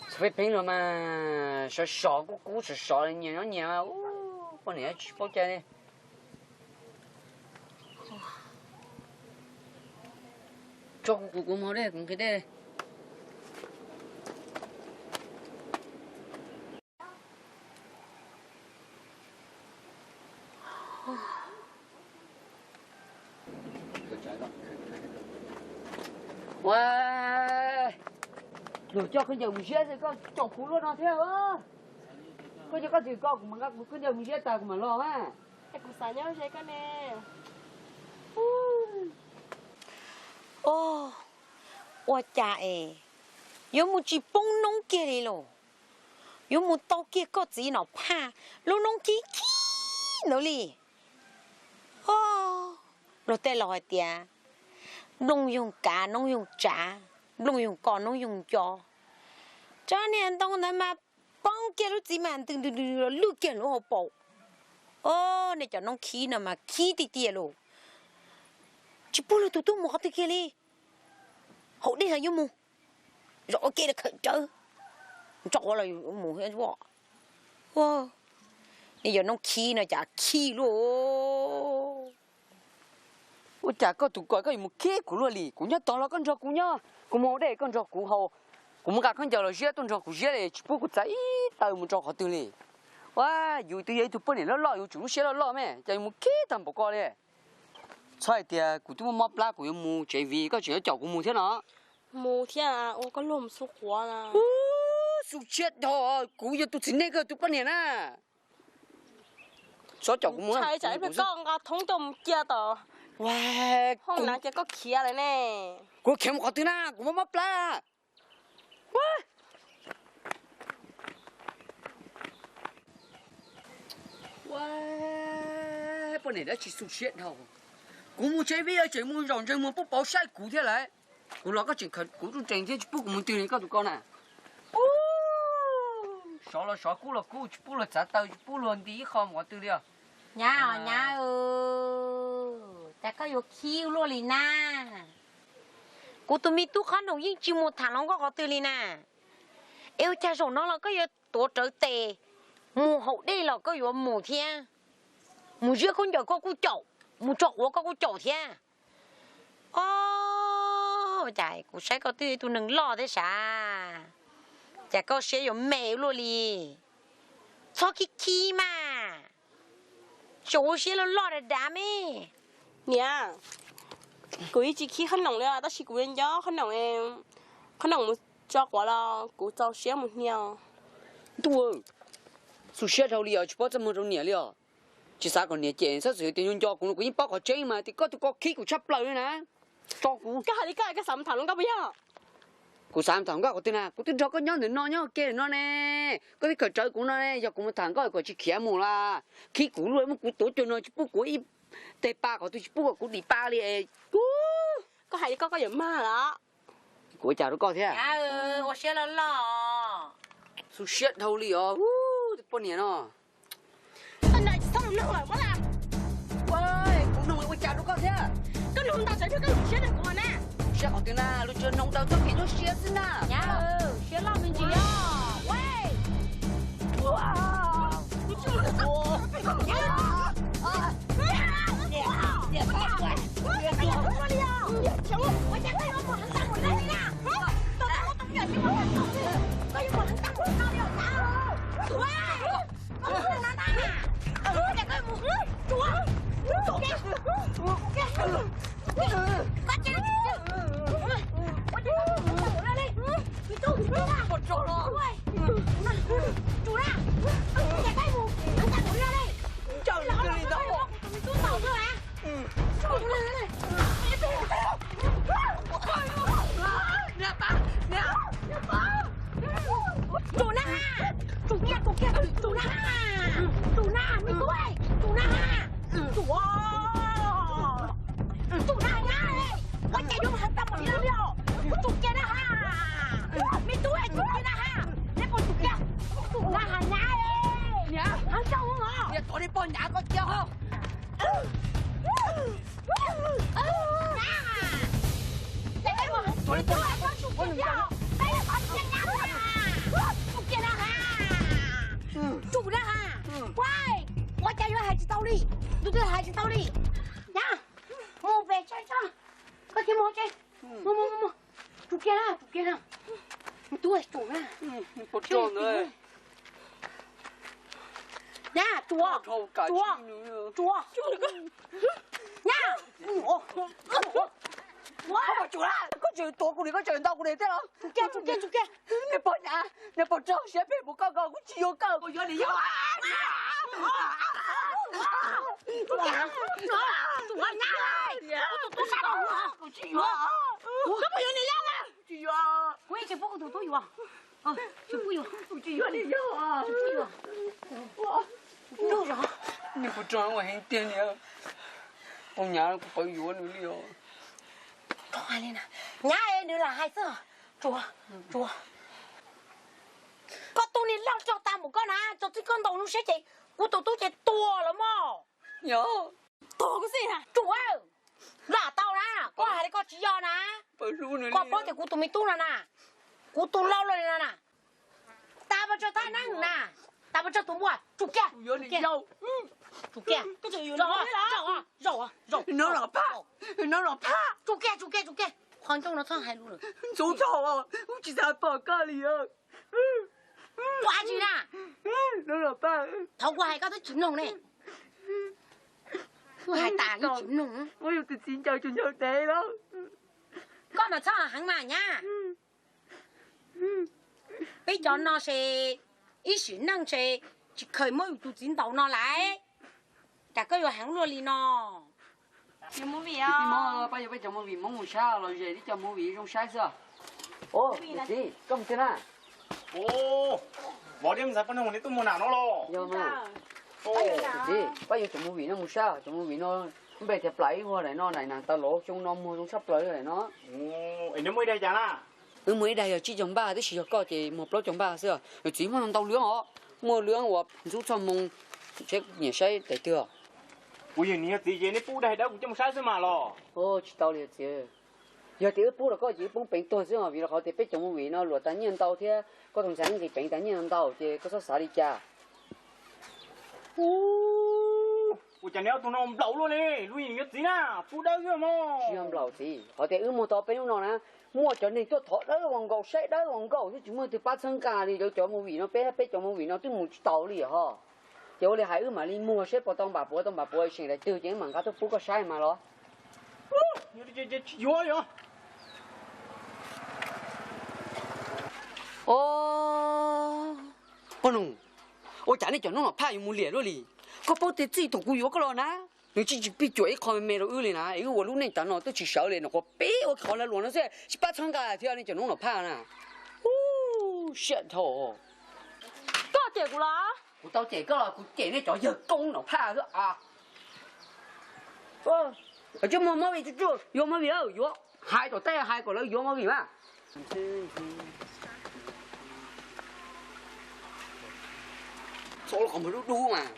Txog peb pheej los mas sov sov kub kub sov sov nyias nyob nyias, poj niam tsis paub cai li. Tso kuv, kuv mus dej, kuv nqhis dej. Ua, luag coj khaub ncaws mus ziab xwb koj caum kuv luaj no thiab. Koj coj koj txiv ko, kuv mam nqa kuv khaub ncaws mus ziab tas kuv mam los mas. Es kuv xav nyob ze koj ne. Oj, ua cas es yuav mus tsis poob noob kiag li los? Yuav mus tau kiag koj txiv Nom Phaj lub noob khib khib ntawd li. Oj, luag tej laus hais tias nplooj yoog kav noob yoog tsav, nplooj yoog koj noob yoog nco. Tsob niag ntoo ntawd mas poob kiag lub txiv mas ntws ntws ntws los lwj kiag lub hauv paus. Oj, nej cov noob khib no mas khib tiag tiag lauj. Tsis pub luag tus tub mus qhov twg kiag li. Haus dej los yuav mus, zaum ua ke los khawm rawv, tso quav los mus thiab. Ua, nej cov noob khib no cas khib luaj. Ua cas koj tus ko koj yuav mus khib kuv luaj li? Kuv nyob tod los koj nrog kuv nyob, kuv mus haus dej koj nrog kuv haus, kuv mus nqa khaub ncaws los ziab tuaj nrog kuv ziab li, tsis pub kuv txav ib taw mus rau qhov twg li. Ua, yus twb yog ib tug poj niam loj loj, yus tsum lub siab loj loj me, cas yuav mus khib tag npaum ko li. Txhob hais tias kuv twb muaj mob plab kuv yuav mus tsev vim koj tseem yuav caum kuv mus thiab no. Mus thiab, ua koj luag mus xu quav na. Xu siab dhau, kuv yog tus txiv neej koj tus poj niam na. Txhob caum kuv mus na. Koj nqa thoob coj mus cia tom hoob na ces koj khiav lawm ne. Kuv khiav mus qhov twg na, kuv muaj mob plab. Ua, poj niam dab tsi xu siab dhau. Kuv mus tsev vim tseem mus zaum ntsej muag pub pauv saib kuv thiab lawm. Kuv los koj tseem khawm kuv ruj rees thiab tsis pub kuv mus twg li koj tus ko na. Sov los sov kub los kub, tsis pub luag txav taw, tsis pub luag nti ib qho mus qhov twg li os. Nyab os nyab, cas koj yuav khib luaj li na? Kuv tus me tub qhob noom yeej tsis mus tham hluas nkauj qhov twg li na. Es ua cas zaum no los koj yuav tuav rawv tes, mus haus dej los koj yuav mus thiab, mus ziab khaub ncaws koj kuj caum, mus tso quav koj kuj caum thiab. Os, cas kuv saib koj twb yog ib tug neeg loj thiab sav, cas koj siab yuav me luaj li. Txhob khib khib mas, tsuas ua siab loj loj dav dav me. Niam, kuv yeej tsis khib qhob noom li os, tab sis kuv nco nco qhob noom, qhob noom mus tso quav los kuv txaus siab mus hnia. Ntuj, xu siab dhau li os, tsis paub txaj muag rau niam li os. Tsis xav kom niam cem, txhob txwm tias nco nco kuv, kuv yeej paub qhov tseeb mas tias koj tus ko khib kuv tshaj plaws li na. Tso kuv. Koj hais li koj, koj xav mus tham hluas nkauj puas yog? Kuv xav mus tham hluas nkauj qhov twg na, kuv twb nrog koj nyob ntawm no nyob ke ntawm no ne, koj twb khawm rawv kuv no ne, yog kuv mus tham hluas nkauj kuv tsis khiav mus la. Khib kuv luaj, muab kuv tuav cuag no tsis pub kuv ib teg pa qhov twg, tsis pub kom kuv dim pa li. Koj hais li koj, koj yuav mag los? Kuv ua cas rau koj thiab? Ua siab loj loj. Xu siab dhau li os, tus poj niam no. Koj nco tsis txhob mus noog lawm mas. Kuv noog ua cas rau koj thiab? Koj noog ntau tsam koj lub siab nrog kuv na. Siab qhov twg na, luag tsuas noog ntau txoj kev nyuaj siab xwb na. Siab loj me ntsis os. Tsum na ha, tsum kiag, tsum kiag, tsum na ha, tsum na, me tub, tsum na ha, tsum, tsum na ha, ua cas yuav heev tau npaum li no li os, tsum kiag na ha, me tub, tsum kiag na ha, neb puas tsum kiag, tsum na ha nyab, heev tau os. Niam, thov nej poj nyab koj cia ho. Ua cas yuav hais tsis tau li, tus twg hais tsis tau li. Nyab, mus pem tsev tso, koj cia mus tsev, mus mus mus mus, tsum kiag na, tsum kiag na, me tub, tsum na. Nyab, tsum, tsum, tsum, nyab, tsum, tsum, koj tseem tuav kuv li, koj tseem ntaus kuv li thiab los? Tsum kiag, tsum kiag, tsum kiag. Nej poj nyab, nej puas rau siab phem mus koj ko, kuv tsis yuav koj, kuv yuav niam yau. Kuv tsis yuav, kuv tsis yuav, kuv tsis pub kuv tus tub yuav, tsis pub yuav, kuv tsis yuav niam yau, tsis pub yuav. Nej puas rau ua heev tiag niam, poj nyab kuv pab yuav nws li os. Nyab, nws lam hais xwb. Tsum, tsum, koj tus niag loj rog tag npaum koj na, tso txij koj ntaus nws seb ces kuv tus tub ces tuag lawm mog. Tuag kuv xij na, tsum, lam tau na, koj hais li koj tsis yog na. Koj paub tias kuv tus me tub no na, kuv tus laus loj li no na, tas pas tso thaj neeb na, tas pas tso tus npua, tsum kiag, tsum kiag, no los phaj, no los phaj, tsum kiag, tsum kiag, tsum kiag, qhov ncauj no txhob hais lus lawm. Ntxub txog, kuv tsis xav pom koj li. Ua tsi na, no los phaj, thov kuv hais koj twb tsis mloog ne. Kuv hais tas koj tsis mloog. Muab yus tus txiv ncaws tsuas ncaws tes lawm. Koj mas txhob heev mas nyab. Peb cov no ces ib sim neej ces tsis kheev muab yus tus txiv ntaus no lawm, cas koj yuav heev luaj li no. Pab yuav peb cov movie Hmoob mus saib los ze tib co movie zoo saib xwb. Txiv, koj mus twg na? Vov Liab mus xaiv poj noog, neb tuaj mus nram no los? Yog mas. Txiv, pab yuav cov movie no mus saib, cov movie no npe tias Plam Ib Vuag daim no, daim neeg tau los xyoo no muag zoo tshaj plaws daim no. Es neb muaj ib daim cas na? Wb muaj ib daim yog tsib caug npaj, tab sis yog koj ces muag plaub caug npaj xwb. Txiv, muaj ntau lub os, muaj lub uas Ntxub Txoj Moo, seb nyiam saib daim twg os. Kuv yog niam yog txiv ces neb pub daim dawb kuv coj mus saib xwb mas los. Tsis tau li txiv, yog tias wb pub rau koj ces wb poob peev tuag xwb os, vim rau qhov tias peb cov movie no luam tas nyiaj ntau thiab koj tus ntxhais nqis peev tas nyiaj ntau ces koj txhob xav li cas. Ua cas neb ob tug no nplaum luaj li, lub yeej yuav txiv na, pub dawb xwb mog. Tsis yog nplaum txiv, qhov tias wb muag tau peb lub no na, muaj cov neeg tuaj thov dawb ua nkaus saib dawb ua nkaus xwb, tsis muaj twg pab txhawb nqa li lawv cov movie no, peb peb cov movie no twb mus tsis taus li ho. Ces ua li hais wb mam li muag saib puas tau npam puav, tau npam puav seem daim twg ces wb mam nqa tuaj pub koj saib mas los. Tsis yuav li os. Poj noog, ua cas nej cov noob Nom Phaj yuav mus liam luaj li? Koj paub tias txij thaum kuv yuav koj los na, nws tsis tsis pij cuam ib qho me me rau wb li na, es wb ua lub neej tav no twb tsis sawv li, nyuam qhuav pib ua qhov lawv luam no xwb tsis pab txhawb nqa thiab nej cov noob Nom Phaj na. Siab dhau. Koj cem kuv los? Kuv tau cem koj los kuv cem nej cov yawg koob Nom Phaj xwb. Coj mus movie tsuj tsuj, yuav movie, yuav, hais tom tej hais kom lawv yuav movie mas. Txhob ua qhov muag dub dub mas,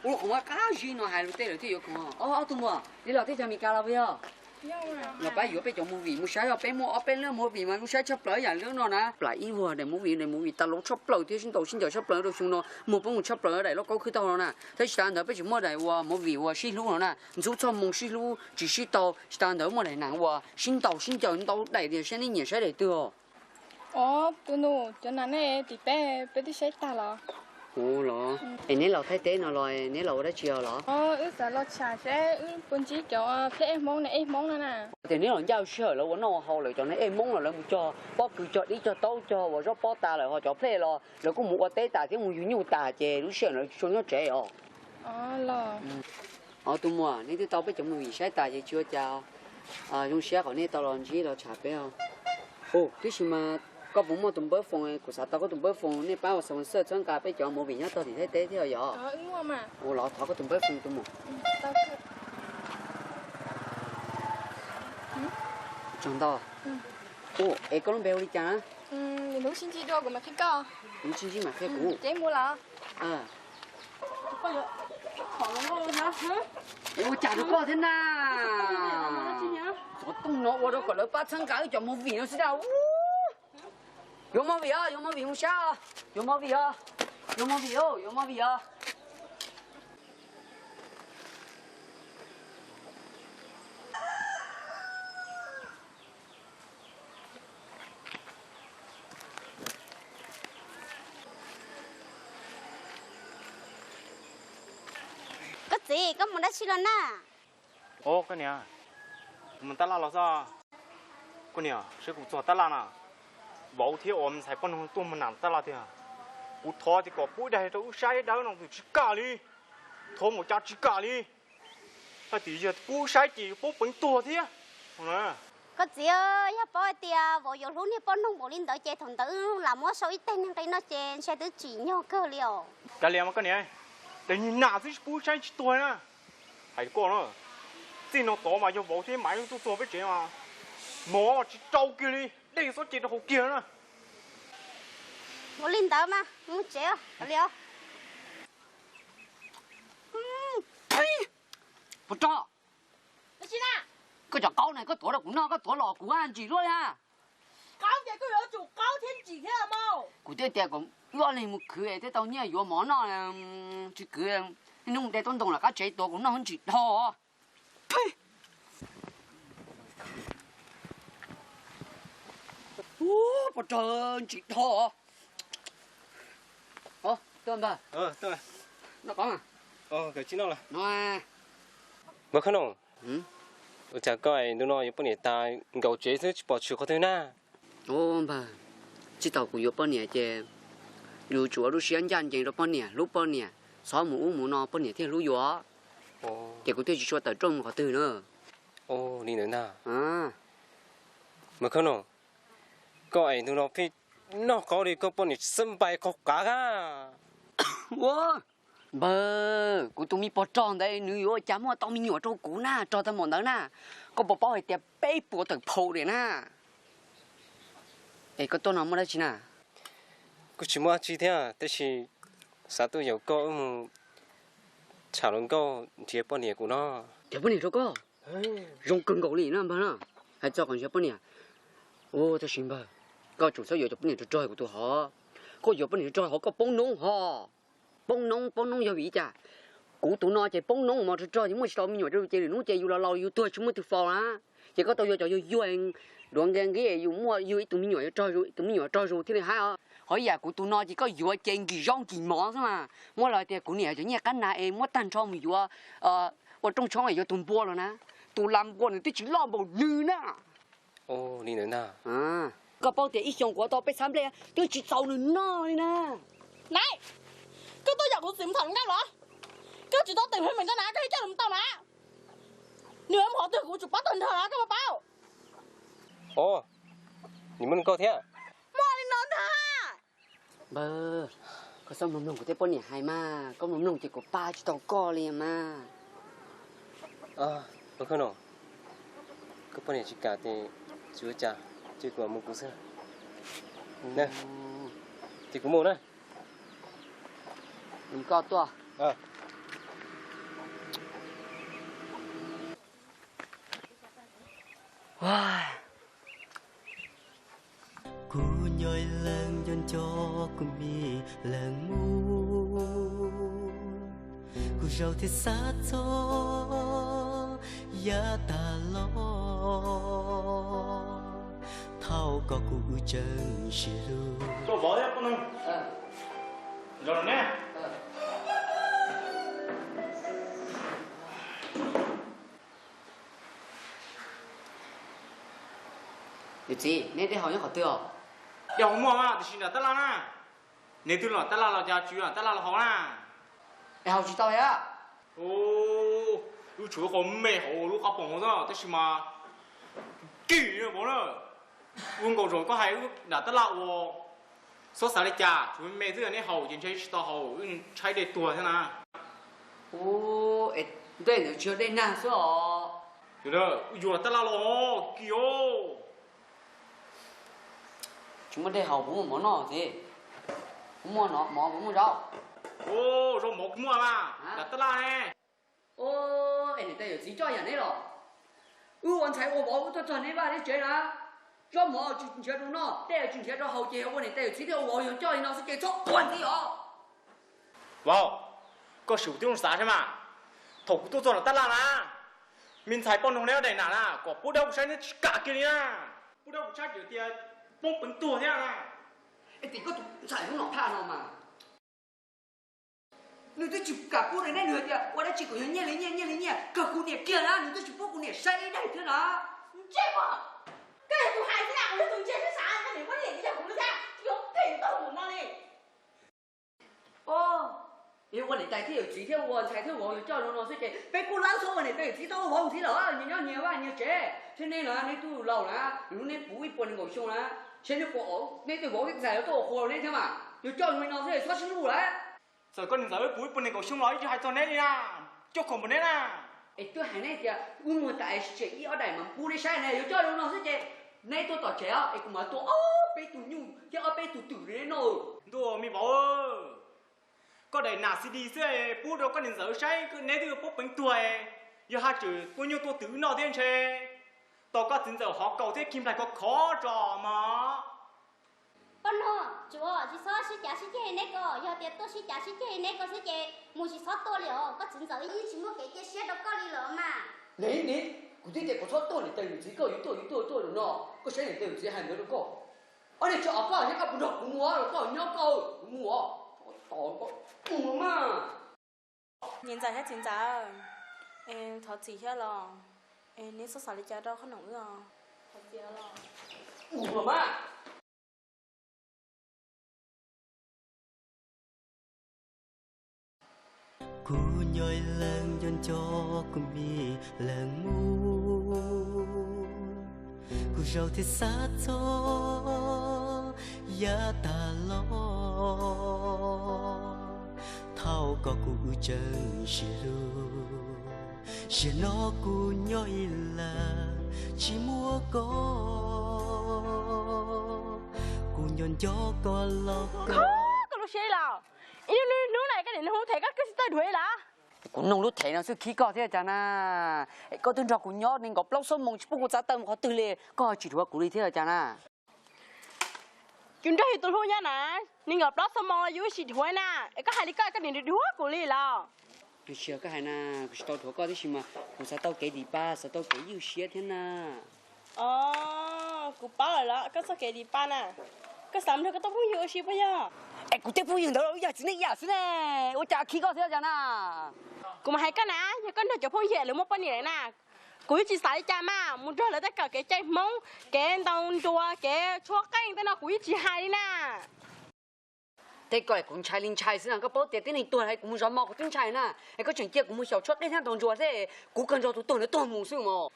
ua qhov muag qab zib no hais lus tej lawm thiaj yuav khoom. Ob tug muam, nej los teb chaws Amelikas los puas yog? Los pab yuav peb cov movie mus saib os, peb muaj ob peb lub movie mas zoo saib tshaj plaws yam lub no na. Plam Ib Vuag daim movie, daim movie tas los tshaj plaws thiab sib ntaus sib ncaws tshaj plaws rau xyoo no, muag poob mus tshaj plaws daim lauj kaub khwb taug no na. Thiab tsis tas ntawd peb tseem muaj daim uas movie uas sib hlub no na, Ntxub Txoj Moo sib hlub tsis sib tau. Tsis tas ntawd muaj daim neeg uas sib ntaus sib ncaws ntau daim tias saib nej nyiam saib daim twg os. Os, tus nus, cov nas nej tim peb, peb twb saib tag los. Ua los, es neb los Thaib teb no los neb los ua dab tsi os los? Wb xav los tsham seb wb puas ntsib cov pheb ej Hmoob ne, ej Hmoob no na. Tias neb los ncaj sij hawm lawv ua noj ua haus lawm, cov neeg ej Hmoob los lawv mus cog pob kws cog dib cog taub cog uas zaub pob tas lawm, ho cov phej los lawv kuj mus ua teb tas thiab mus yug nyuj tas ces lub sij hawm lawv tsis tshua nyob tsev os. Os tus muam, nej twb tau peb cov movie saib tas ces tsis ua cas, zoo siab qhov nej tau los ntsib los tsham peb os. Ub, tab sis mas koj puas muaj tus npawb foos? Kuv xav tau koj tus npawb foos, nej pab ua sponsor txhawb nqa peb cov movie nyob tog tim Thaib teb thiab yom. Ua los thov koj tus npawb foos tus muam. Tsaug ntau. Ub, es koj lub npe hu li cas na? Lub sib ntsib mam qhia kuv. Ua cas rau koj thiab na? Xov tooj no ua rau kom lawv pab txhawb nqa wb cov movie no xwb na. Yuav movie os, yuav movie mus sab os. Yuav movie os, yuav movie os, yuav movie os. Koj txiv, koj mus dab tsi los na? Os koj niam, mus tab laj los xwb. Koj niam, saib kuv txog tab laj na, vauv thiab uas me ntxhais poj noog tuaj mus nram tab laj tiag. Kuv thov tias kom pub ib daim rau wb saib dawb no tus tsis kam li, thov mus cas tsis kam li. Hais tias yog pub saib ces yuav pub peev tuag thiab. Koj txiv, yog paub hais tias vauv yuav hlub niag poj noog npaum li ntawd ces thaum ntawd wb lam muab sau ib teg niag nqi no ces ntshe twb tsim nyog kawg li os. Kav liam mas koj niam, daim niag nas xwb tsis pub saib tsis tuag na. Hais koj na, txij no tod mas yog vauv thiab Maiv tuaj txog peb tsev mas mov tsis rau kiag li, dej yuav txhob ce rau hauv kiag na. Ua li ntawd mas mus tsev li os. Pov Rog, koj cov qaub na koj tuav rau kuv noj, koj tuav los kuv ntsim luaj li. Kuv thiaj tias kom wb ob leeg mus khwv thiaj tau nyiaj yuav mov noj, tsis khwv niaj hnub mus de tub ntoo lawm qab tsev tuav kuv noj ntsim dhau. Pov Rog, ntsim dhau. Npawg Khob Noom, ua cas koj es ntu no yuav poj niam tas nkaum tsev xwb tsis pom tshwm qhov twg na? Npawg, txij thaum kuv yuav poj niam ces yus tsuas ua lub siab ncaj ncees rau poj niam, hlub poj niam, txhob mus ub mus no poj niam thiaj hlub yus. Ces kuv thiaj tsis tshua tawm rooj mus qhov twg na. Li ntawd ntag. Npawg Khob Noom, koj es ntu no pheej noj qaub li koj poj niam tsis xab npais qhov qav a. Npawg, kuv tus me Pov Rog ntawd nws yuav ua cas muaj tau me nyuam rau kuv na, rog tau npaum ntawd na. Koj puas paub hais tias peb puas tawm phau li na? Es koj tuaj no muaj dab tsi na? Kuj tsis muaj dab tsi thiab, tab sis xav tuaj yaum koj wb mus tham hluas nkauj nrhiav poj niam kuv no. Nrhiav poj niam rau koj? Zoo kawg nkaus li na npawg na. Hais txog qhov nrhiav poj niam, tab sis npawg, koj tseem txhob yuav cov poj niam rog rog kuv tus hov. Koj yuav poj niam rog rog hov koj poob noob hov. Poob noob, poob noob yog vim li cas? Kuv tus no ces poob noob mos rog rog ces muaj tsis tau me nyuam rau yus ces lwm hnub ces yus los laus yus tuag tsis muaj twg faus na. Ces koj tau yuav cov yuag yuag, duav nqi nqi yus muaj yug ib tug me nyuam, tus me nyuam rog zus thiaj li haib os. Qhov ib yam kuv tus no ces koj yuav ces nkim zaub nkim mov xwb mas. Muab los tias kuv niam cov nyiaj qab nas es muab tag nrho mus yuav ua rooj tshoob es yuav tus npua los na. Tus las npua nws twb tsis loj npaum nws na. Li ntawd ntag. Koj paub tias ib xyoos kuv tau peb txhab nplej twb tsis txaus nws noj li na. Naiv, koj tuaj yaum kuv txiv mus tham hluas nkauj los? Koj tsis tau teem hauj lwm rau na, koj thiaj coj nws mus tau na. Nws mus qhov twg kuv tsuas pab tag nrho na, koj puas paub? Os, nws muaj hluas nkauj thiab? Muaj li no ntag. Npawg, koj txhob mloog mloog kuv tej poj niam hais mas, koj mloog mloog ces kuv pab tsis tau koj li mas. Npawg Khob Noom, koj poj niam tsis kam ces tsis ua cas, ces kuv mus kuv xwb. Ces kuv mus na. Koj tuaj. Kuv nyob ib leeg nco nco kuv me leeg mus, kuv zaum thiab xav txog yav tas los, thaum koj kuv wb tseem sib hlub. Koj vauv thiab poj noog, zaum ne. Niam txiv, neb dej haus nyob qhov twg os? Dej haus muaj mas, tiam sis nram tab laj na. Neb twb los tab laj los cas tsis nram tab laj los haus na? Es haus tsis tau thiab. Tshuav qhov me hauv lub qab poom hauv xwb, tab sis mas kim vauv na. Ua nkaus zoo koj hais, wb dam tab laj ua, txhob xav li cas, tshuav me xwb, neb haus ces ntshe tsis tau haus, wb tshaib dej tuag thiab na. Ub, es dej ntawd tsis yog dej nag xwb os. Yuav tab laj los kim os. Tsis muaj dej haus, puas muaj mov noj txiv? Kuv muaj mov, kuv muaj zaub. Zaub mov kuv muaj mas, dam tab laj ne. Es niam tais yawm txiv coj yam neb los? Wb ua ntxhais ua vauv wb tuaj txog neb vaj neb tsev na, zaub mov tsis nrhiav rau noj, dej tsis nrhiav rau haus ces yog ua niam tais yawm txiv thiab ua vauv yog coj li no xwb ces txhob quaj ntxiv os. Vauv, koj sim tib zoo xav saib mas, thaum kuv tuaj txog nram tab laj na, me ntxhais poj noog neb ob daim nam na kom pub dab kuv saib neb tsis kam kiag li na. Pub dab kuv saib ces tias poob peev tuag thiab na. Es tim koj tus ntxhais hnub no phaj no mas, nws twb tsis kam pub rau neb, nws hais tias ua dab tsi kom yog nyiaj li nyiaj, nyiaj li nyiaj, kawg kuv niam kiag na, nws twb tsis pub kuv niam saib ib daim thiab na. Ntsej muag, koj yog tus hais thiab, kuv yog tus ntsia saib sav, koj niam muab niam yog kuv thiab, yuav phem tau mus no li. Ua niam tais thiab yawm txiv thiab ua ntxhais thiab vauv yog coj zoo no xwb ces peb kuj lawv txhob ua niam tais yawm txiv, txhob ua vauv ntxiv lawm, nyias nyob nyias vaj nyias tsev. Thiab neb na, neb twb laus na, nws lub neb puv ib puas nees nkaum xyoo na, seb neb puas, neb tej vauv tej ntxhais yuav tuaj ua qhua rau neb thiab mas, yog coj zoo li no xwb txhob sib hlub lawm. Txawm koj niam ntxawm puv ib puas nees nkaum xyoo los ib tsis hais txog neb li na, coj khoom npaum neb na. Es twb hais neb tias wb muag tas es tseg ib ob daim mas pub neb saib ne, yuav coj zoo no xwb ces neb tuaj tom tsev os, es kuv mam tua ob peb tug nyuj thiab ob peb tug twm rau neb noj. Ntuj me vauv, koj daim nam C D xwb pub rau koj niam ntxawm saib, neb twb yuav poob peev tuag, yog haj tseem tua nyuj tua twm noj thiab ntshe tau koj txiv ntxawm hov kaus thiab khi nplaig khov khov tso mog. Poj noog, tsuav tsis txhob sib cav sib ceg neb ko, yog tias tuaj sib cav sib ceg neb ko xwb ces mus tsis txhob tuaj li os, koj txiv ntxawm yeej tsis muaj kev cia siab rau koj li lawm mas. Ne ne, kuv twb tias kom txhob tuaj, niam tais yawm txiv koj yuav tuaj yuav tuaj tuaj no, koj saib niam tais yawm txiv hais ntawd rau koj. Ob niag tso av koj thiab koj puas nrog kuv mus los koj nyob koj, kuv mus os. Tos koj mus mas. Niam ntxawm thiab txiv ntxawm, thov txim thiab los, neb txhob xav li cas rau qhov no wb os. Mus los mas. Kuv nyob ib leeg nco nco kuv me leeg mus, kuv zaum thiab xav txog yav tag los. Thaum koj kuv wb tseem sib hlub, zaum no kuv nyob ib leeg tsis muaj koj, kuv nco nco koj los koj. Koj lub siab los, ib hnub hnub na koj niam hnub them koj koj tsis tawj dhuav li los. Kuv nug lub them no xwb khib koj thiab cas na. Koj twb nrog kuv nyob nees nkaum plaub xuab moos tsis pub kuv txav taw mus qhov twg li, koj tsis dhuav kuv li thiab cas na. Yus nrog yus tus hlub nyob na, nees nkaum plaub xuab moos los yus tsis dhuav na, es koj hais li koj koj niam dhuav kuv li los? Tsis yog koj hais na, kuv tsis tau dhuav koj tib si mas kuv xav tau kev dim pa, xav tau kev ywj siab thiab na. Os, kuv paub lawm los koj txoj kev dim pa na, koj xav mus nrog koj tus phooj ywg ua si puas yog? Es kuv tej phooj ywg ntawd los yog txiv neej ib yam xwb ne, ua cas khib koj thiab cas na? Kuv mas hais koj na, yog koj nrog cov phooj ywg lawv muaj poj niam lawm na, kuv yeej tsis xav li cas mas, mus nrog lawv tej kawm kev cai Hmoob, kev ntaus nruas, kev tshuab qeej tej no kuv yeej tsis hais li na. Tej ko kuv ntshai li ntshai xwb na, koj paub tias tib neeg tuag li kuv mus zov mov kuv twb ntshai na, es koj tseem cia kuv mus xyaum tshuab qeej thiab ntaus nruas xwb, kuv kawg nrog tus tuag ntawd tuag mus xwb mas.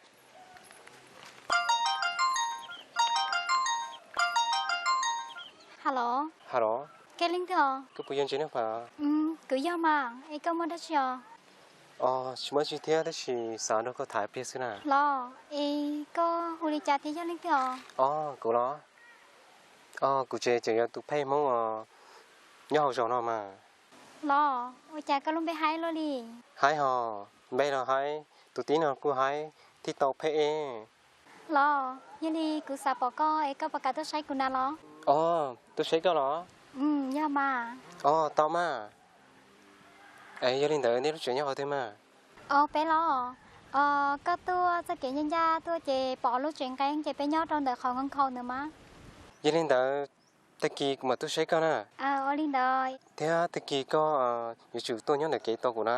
Hello. Hello. Koj leej twg os? Koj puas yog Jennifer? Kuv yog mas, es koj muaj dab tsi os? Os, tsis muaj dab tsi thiab tab sis xav nrog koj tham pliag xwb na. Los, es koj hu li cas thiab yog leej twg os? Os, kuv los? Os, kuv ces tseem yog tus phej Hmoob os, nyob hauv zos no mas. Los, ua cas koj lub npe haib luaj li? Haib hos, npe los haib, tus tib no kuj haib, thiaj tau phej eb. Los, yog li kuv xav pom koj es koj puas kam tuaj saib kuv na los? Os, tuaj saib koj los? Yog mas. Os, tau mas. Es yog li ntawd nej lub tsev nyob qhov twg mas? Os, peb los? Os, koj tuaj txoj kev ncaj ncaj tuaj ces pom lub tsev nqeeb ces peb nyob rau ntawm qhov nkhaus ntawd mas. Yog li ntawd, tag kis kuv mam tuaj saib koj na. Ua li ntawd. Thiab tag kis koj yuav tsum tuaj nyob ntawm kev tos kuv na.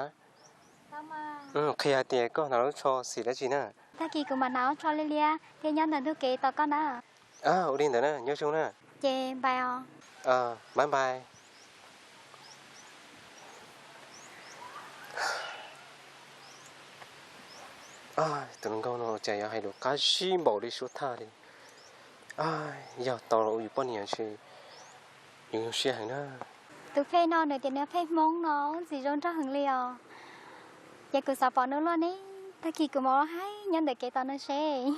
Qhia hais tias koj hnav lub tsho xim dab tsi na. Tag kis kuv mam hnav lub tsho liab liab thiab nyob ntawm ntug kev tos koj na. Ua li ntawd na, nyob zoo na. Ces npais os. Bye bye. Tus hluas nkauj no cas yuav hais lus qab zib npaum li suav thaj li. Yog tau los ua yus poj niam ces yus zoo siab heev na. Tus phej no nws tias nws phej Hmoob no ntxim zoo nraug heev li os. Ces kuv xav pom nws luaj ne, tag kis kuv mam haib nyob ntawm kev tos nws seb.